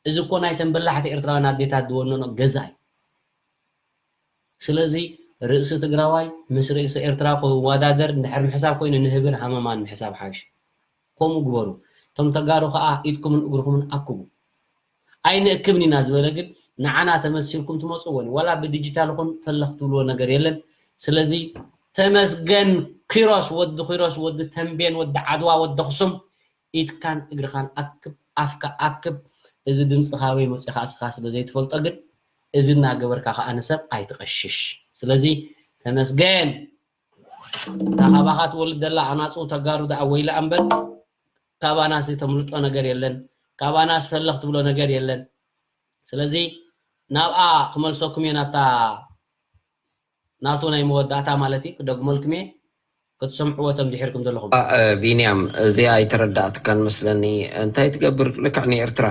እዚ እኮ ናይቶም በላሕቲ ኤርትራውያን ኣዴታት ዝወነኖ ገዛ እዩ ስለዚ ርእሲ ትግራዋይ ምስ ርእሲ ኤርትራ ክወዳደር እንድሕር ምሕሳብ ኮይኑ ንህብን ሃመማን ምሕሳብ ሓይሽ ከምኡ ግበሩ እቶም ተጋሩ ከዓ ኢድኩምን እግርኩምን ኣክቡ ኣይንእክብን ኢና ዝበለ ግን ንዓና ተመሲልኩም ትመፅዎ ዋላ ብዲጂታል ኹን ፈለኽ ትብልዎ ነገር የለን ስለዚ ተመስገን ኪሮስ ወዲ ኪሮስ ወዲ ተንቤን ወዲ ዓድዋ ወዲ ኣክሱም ኢድካን እግርኻን ኣክብ ኣፍካ ኣክብ እዚ ድምፂ ካበይ መፂኻ እስኻ ስለ ዘይትፈልጦ ግን እዚ እናገበርካ ከዓ ንሰብ ኣይትቐሽሽ ስለዚ ተመስገን እታ ካባኻ ትወልድ ዘላ ኣናፁ ተጋሩ ደኣ ወይላ እምበር ካባናስ ተምልጦ ነገር የለን ካባናስ ፈለኽ ትብሎ ነገር የለን ስለዚ ናብኣ ክመልሰኩም እየ ናብታ ናቱ ናይ መወዳእታ ማለት እዩ ክደግመልኩም እየ ክትሰምዕዎ ተም ድሒርኩም ዘለኹም ቢንያም እዚኣ ኣይተረዳእትካን መስለኒ እንታይ ትገብር ልክዕ ንኤርትራ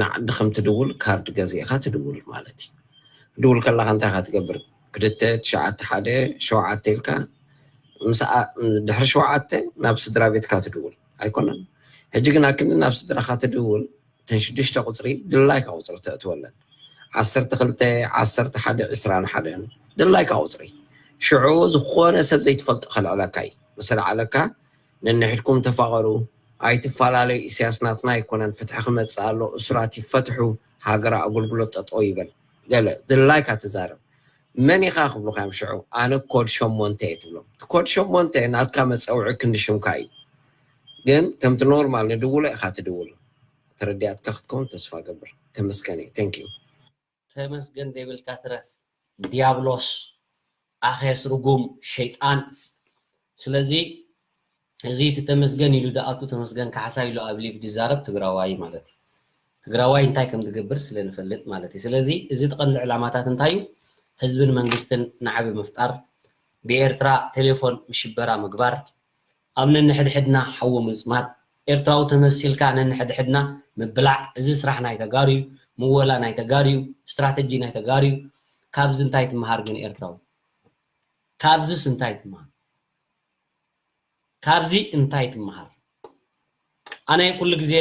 ንዓዲ ከም ትድውል ካርድ ገዚእካ ትድውል ማለት እዩ ክድውል ከላካ እንታይ ካ ትገብር ክልተ ትሽዓተ ሓደ ሸውዓተ ኢልካ ምስ ኣ- ድሕሪ ሸውዓተ ናብ ስድራ ቤትካ ትድውል ኣይኮነን። ሕጂ ግን ኣክንዲ ናብ ስድራኻ ትድውል፣ እተን ሽዱሽተ ቁፅሪ ድላይካ ቁፅሪ ተእትወለን። ዓሰርተ ክልተ፣ ዓሰርተ ሓደ፣ ዕስራን ሓደን ድላይካ ቁፅሪ። ሽዑ ዝኾነ ሰብ ዘይትፈልጦ ከልዕለካ እዩ። ምስ ኣልዓለካ፣ ነንሕድኩም ተፋቐሩ፣ ኣይትፈላለዩ፣ ኢሳያስ ናትና ኣይኮነን፣ ፍትሒ ክመፅእ ኣሎ፣ እሱራት ይፈትሑ፣ ሃገር ኣገልግሎት ጠጠው ይበል፣ ገለ ድላይካ ትዛረብ። መን ኢኻ ክብሉኻ እዮም ሽዑ፣ ኣነ ኮድ ሸሞንተ እየ ትብሎም። ኮድ ሸሞንተ ናትካ መፀውዒ ክንዲ ሽምካ እዩ። ግን ከምቲ ኖርማል ንድውሎ ኢኻ ትድውሎ። ተረዲኣትካ ክትከውን ተስፋ ገብር። ተመስገን እዩ። Thank you። ተመስገን ዘይብልካ ትረፍ ዲያብሎስ ኣኼስ ርጉም ሸይጣን። ስለዚ እዚ እቲ ተመስገን ኢሉ ዝኣቱ ተመስገን ካሕሳ ኢሉ ኣብ ሊቭ ዝዛረብ ትግራዋይ ማለት እዩ። ትግራዋይ እንታይ ከም ዝገብር ስለ ንፈልጥ ማለት እዩ። ስለዚ እዚ እቲ ቀንዲ ዕላማታት እንታይ እዩ? ህዝብን መንግስትን ናዕቢ ምፍጣር፣ ብኤርትራ ቴሌፎን ምሽበራ ምግባር፣ ኣብ ነንሕድሕድና ሓዊ ምጽማድ፣ ኤርትራዊ ተመሲልካ ነንሕድሕድና ምብላዕ፣ እዚ ስራሕ ናይ ተጋሩ እዩ፣ ምወላ ናይ ተጋሩ እዩ፣ ስትራተጂ ናይ ተጋሩ እዩ። ካብዚ እንታይ ትመሃር ግን ኤርትራዊ? ካብዚስ እንታይ ትመሃር? ካብዚ እንታይ ትመሃር? ኣነ ኩሉ ግዜ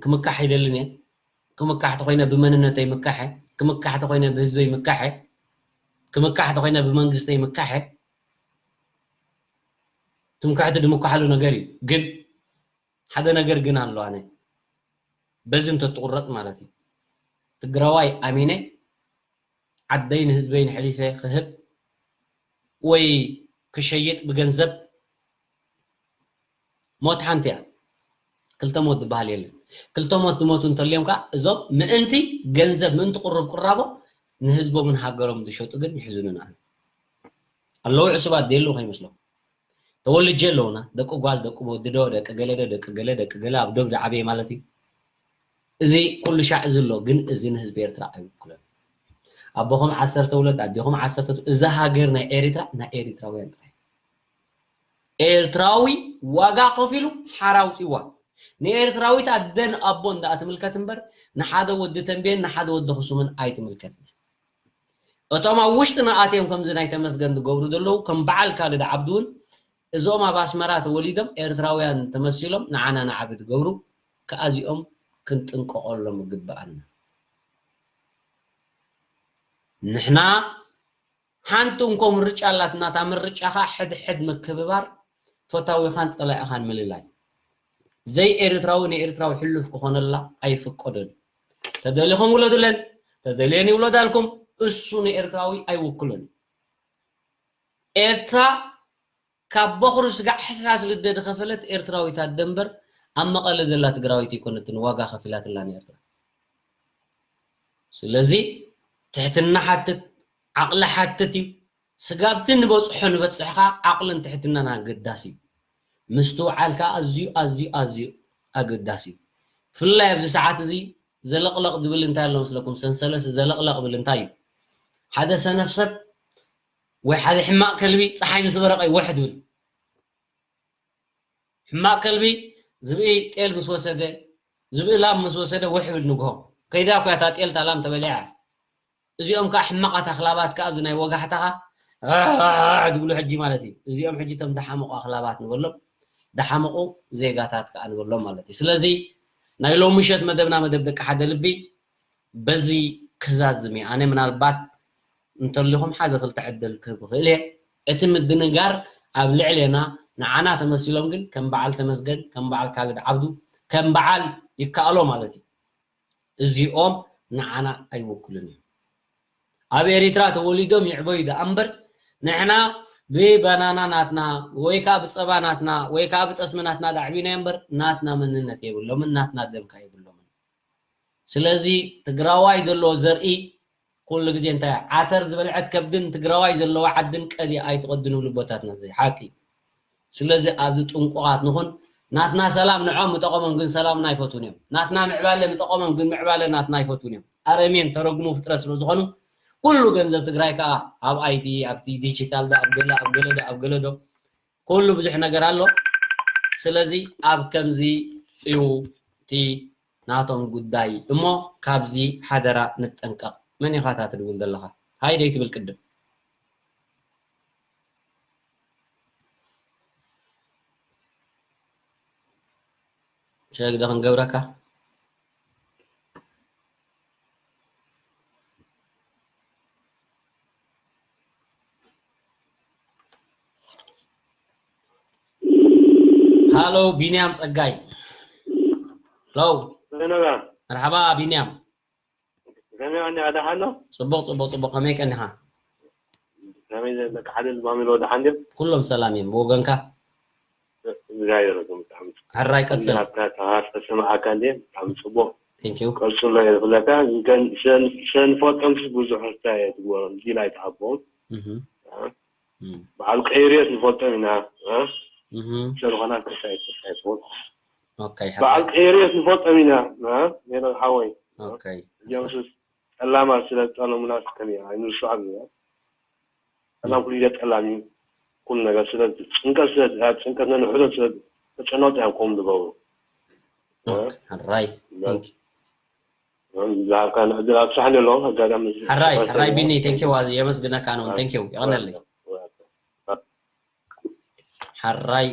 ክምካሕ ኣይደልን እየ። ክምካሕ ተኾይነ ብመንነተይ ምካሐ፣ ክምካሕ ተኾይነ ብህዝበይ ምካሐ፣ ክምካሕ ተኾይነ ብመንግስተይ ምካሐ። ትምክሕቲ ድምክሓሉ ነገር እዩ። ግን ሓደ ነገር ግን ኣሎ፣ ኣነ በዚ እንተትቁረፅ ማለት እዩ፣ ትግራዋይ ኣሚነ ዓደይን ህዝበይን ሕሊፈ ክህብ ወይ ክሸይጥ ብገንዘብ ሞት ሓንቲ እያ። ክልተ ሞት ዝበሃል የለን። ክልተ ሞት ዝሞቱ እንተልዮም ከዓ እዞም ምእንቲ ገንዘብ ምእንቲ ቁርብ ቁራቦ ንህዝቦምን ሃገሮም ዝሸጡ ግን ይሕዝኑና ኣለዉ። ዕሱባት ደየለዉ ከይመስሎም። ተወልጀ ኣለዉና፣ ደቂ ጓል፣ ደቂ ወዲ ዶ፣ ደቂ ገለ ዶ፣ ደቂ ገለ፣ ደቂ ገለ ኣብ ዶብ ዝዓበየ ማለት እዩ። እዚ ኩሉ ሻዕ እዚ ኣሎ፣ ግን እዚ ንህዝቢ ኤርትራ ኣይውክለን። ኣቦኹም ዓሰርተ ውለድ፣ ኣዴኹም ዓሰርተ፣ እዛ ሃገር ናይ ኤሪትራ ናይ ኤሪትራውያን ጥራይ። ኤርትራዊ ዋጋ ከፊሉ ሓራ ኣውፂዋ። ንኤርትራዊት ኣደን ኣቦን ደኣ ትምልከት እምበር ንሓደ ወዲ ተንቤን ንሓደ ወዲ ክሱምን ኣይትምልከትን። እቶም ኣብ ውሽጥና ኣትዮም ከምዚ ናይ ተመስገን ዝገብሩ ዘለዉ ከም በዓል ካልድ ዓብዱ እውን እዞም ኣብ ኣስመራ ተወሊዶም ኤርትራውያን ተመሲሎም ንዓና ንዓቢ ዝገብሩ ከኣዚኦም ክንጥንቀቐሎም ይግብኣና። ንሕና ሓንቲ እንኮ ምርጫ ኣላትና፣ እታ ምርጫ ኸዓ ሕድሕድ ምክብባር፣ ፈታዊኻን ጸላኢኻን ምልላይ። ዘይ ኤርትራዊ ንኤርትራዊ ሕሉፍ ክኾነላ ኣይፍቀዶን። ተደሊኹም ውለዱለን፣ ተደልየን ይውለዳልኩም፣ እሱ ንኤርትራዊ ኣይውክሎን። ኤርትራ ካብ በኹሪ ስጋዕ ሕስሓስ ልደ ዝኸፈለት ኤርትራዊት ኣደ እምበር ኣብ መቐለ ዘላ ትግራዊት ኣይኮነትን ዋጋ ከፊላትላ ንኤርትራ። ስለዚ ትሕትና ሓትት፣ ዓቕሊ ሓትት እዩ። ስጋብቲ ንበፅሖ ንበፅሕኻ ዓቕልን ትሕትናን ኣገዳሲ እዩ። ምስትውዓል ከዓ ኣዝዩ ኣዝዩ ኣዝዩ ኣገዳሲ እዩ። ብፍላይ ኣብዚ ሰዓት እዚ ዘለቕለቕ ዝብል እንታይ ኣሎ መስለኩም? ሰንሰለስ ዘለቕለቕ ዝብል እንታይ እዩ? ሓደ ሰነፍ ሰብ ወይ ሓደ ሕማቕ ከልቢ ፀሓይ ምስ በረቐ ይወሕ ዝብል። ሕማቕ ከልቢ ዝብኢ ጤል ምስ ወሰደ፣ ዝብኢ ላም ምስ ወሰደ ውሕ ብል ንግሆ። ከይዳ እኮ እያ እታ ጤል እታ ላም ተበሊዓ። እዚኦም ከዓ ሕማቓት ኣኽላባት ከዓ ኣብዚ ናይ ወጋሕታኻ ዝብሉ ሕጂ ማለት እዩ። እዚኦም ሕጂ እቶም ዝሓመቑ ኣኽላባት ንበሎም፣ ዝሓመቑ ዜጋታት ከዓ ንበሎም ማለት እዩ። ስለዚ ናይ ሎሚ ምሸት መደብና መደብ ደቂ ሓደ ልቢ በዚ ክዛዝም እየ። ኣነ ምናልባት እንተሊኹም ሓደ ክልተ ዕድል ክህብ እኽእል እየ። እቲ ምድንጋር ኣብ ልዕሌና ንዓና ተመሲሎም ግን ከም በዓል ተመስገን፣ ከም በዓል ካልድ ዓብዱ፣ ከም በዓል ይከኣሎ ማለት እዩ። እዚኦም ንዓና ኣይወክሉን እዮም። ኣብ ኤሪትራ ተወሊዶም ይዕበዩ ደኣ እምበር ንሕና ብባናና ናትና ወይ ከዓ ብፀባ ናትና ወይ ከዓ ብጠስሚ ናትና ዳዕቢና እምበር ናትና መንነት የብሎምን፣ ናትና ደምካ የብሎምን። ስለዚ ትግራዋይ ዘለዎ ዘርኢ ኩሉ ግዜ እንታይ ዓተር ዝበልዐት ከብድን ትግራዋይ ዘለዎ ዓድን ቀዚ ኣይትቐዱ ንብሉ ቦታትና እዚ ሓቂ። ስለዚ ኣብዚ ጥንቁቓት ንኹን። ናትና ሰላም ንዖም ምጠቐሞም ግን ሰላምና ኣይፈትውን እዮም። ናትና ምዕባለ ምጠቐሞም ግን ምዕባለ ናትና ኣይፈትውን እዮም። ኣረሜን ተረግሙ ፍጥረት ስለ ዝኾኑ ኩሉ ገንዘብ ትግራይ ከዓ ኣብ ኣይቲ ኣብቲ ዲጂታል ዶ ኣብ ገለ ኣብ ገለ ዶ ኣብ ገለ ዶ ኩሉ ብዙሕ ነገር ኣሎ። ስለዚ ኣብ ከምዚ እዩ እቲ ናቶም ጉዳይ እሞ ካብዚ ሓደራ ንጠንቀቕ። መን ኢኻ እታ ትድውል ዘለኻ? ሃይ ደይ ትብል ቅድም። ሸግደ ክንገብረካ። ሃሎ፣ ቢንያም ጸጋይ። ሄሎ። ዘነባ። መርሓባ ቢንያም። ከመይ ቀኒኻ? ደሓን ዶ? ጽቡቕ፣ ጽቡቕ፣ ጽቡቕ። ከመይ ቀኒኻ? ከመይ ዘ-፣ በቃ ሓደ ልባም ኢሎ ደሓን ድዮም? ኩሎም ሰላም እዮም። ብወገንካ? እግዚኣብሔር ይመስገን፣ ብጣዕሚ ጽቡቕ። ሕራይ ቀጽል። ናብታ ተሃፍ ተሰማዓካ እንዴ? ብጣዕሚ ጽቡቕ። Thank you። ቀጽሎ እየ ዝብለካ። ግን ሰን-፣ ሰንፎ ጠምሲ ብዙሕ ሕታ እየ ትግበሮም። ዲል ኣይትሃቦም። እህ። አ? እም። በዓል ቀይርዮስ ንፈልጦም ኢና። አ? እህ። ሰልኾና ክሳይ ክሳይ ትፈልጦ። ኦኬ፣ በዓል ሕራይ። ቀይርዮስ ንፈልጦም ኢና። አ? ሜኖን ሓወይ። ኦኬ። እዚኦም ሱስ ጠላማት ስለ ዝጠለሙና ከመይ ኢና? ኣይንርስዖም ኢና። ጠላም ኩሉ ግዜ ጠላም እዩ። ኩሉ ነገር ስለ ጭንቀት ስለ፣ ኣብ ጭንቀት ነንሕዶ ስለ ተጨነቑ እዮም ከምኡ ዝገብሩ። ኦኬ፣ ሕራይ። እና Thank you። ዝሃብካና ዕድል ኣብሳሕኒ ኣሎ። ኣጋጣሚ እዚ ሕራይ፣ ሕራይ ቢኒ፣ thank you፣ ኣዝየ የመስግነካ ነው። Thank you፣ የቐነለይ። ሕራይ።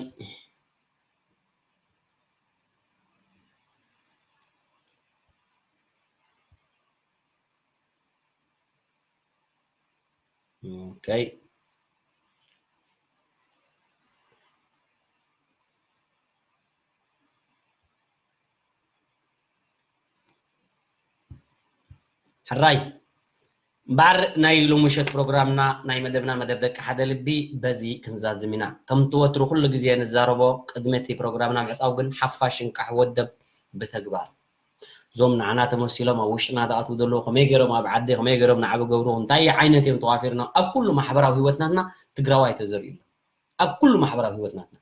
ኦኬ። ሕራይ። እምበኣር ናይ ሎሚ ምሸት ፕሮግራምና፣ ናይ መደብና መደብ ደቂ ሓደ ልቢ በዚ ክንዛዝም ኢና። ከምቲ ወትሩ ኩሉ ግዜ ንዛረቦ፣ ቅድሚ እቲ ፕሮግራምና ምዕጻው ግን ሓፋሽ እንቃሕ ወደብ ብተግባር። እዞም ንዓና ተመሲሎም ኣብ ውሽጥና ዝኣትዉ ዘለዉ ከመይ ገይሮም ኣብ ዓዲ፣ ከመይ ገይሮም ንዓቢ ገብሩ፣ እንታይ ዓይነት እዮም ተዋፊርና ኣብ ኩሉ ማሕበራዊ ህይወት ናትና ትግራዋይ ተዘሪኡ ኣሎ። ኣብ ኩሉ ማሕበራዊ ህይወት ናትና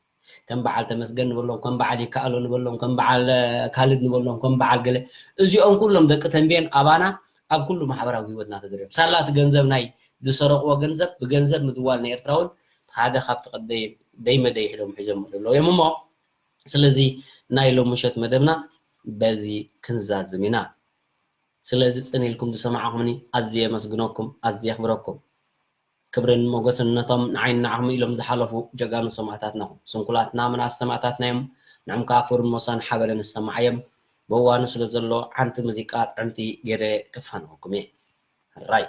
ከም በዓል ተመስገን ንበሎም፣ ከም በዓል ይከኣሎ ንበሎም፣ ከም በዓል፣ እ፣ ካልድ ንበሎም፣ ከም በዓል ገለ፣ እዚኦም ኩሎም ደቂ ተንቤን ኣባና ኣብ ኩሉ ማሕበራዊ ህይወትና ተዘሪቦም። ሳላ እቲ ገንዘብ ናይ ዝሰረቕዎ ገንዘብ ብገንዘብ ምድዋል ናይ ኤርትራ እውን ሓደ ካብቲ ቀደይ ደይ መደይ ኢሎም ሒዞም ዘለዉ እዮም እሞ፣ ስለዚ ናይ ሎም ምሸት መደብና በዚ ክንዛዝም ኢና። ስለዚ ጽን ኢልኩም ዝሰማዕኩምኒ ኣዝየ የመስግነኩም፣ ኣዝየ የኽብረኩም። ክብርን ሞገስን ነቶም ንዓይን ንዓኹም ኢሎም ዝሓለፉ ጀጋኑ ሰማእታትና። ስንኩላትና ምንኣስ ሰማእታትና እዮም። ንዕም ከኣ ክብርን ሞሳን ሓበንን ዝሰማዓዮም ብእዋኑ ስለ ዘሎ ሓንቲ ሙዚቃ ጥዕምቲ ገይረ ክፋነወኩም እየ። ሕራይ።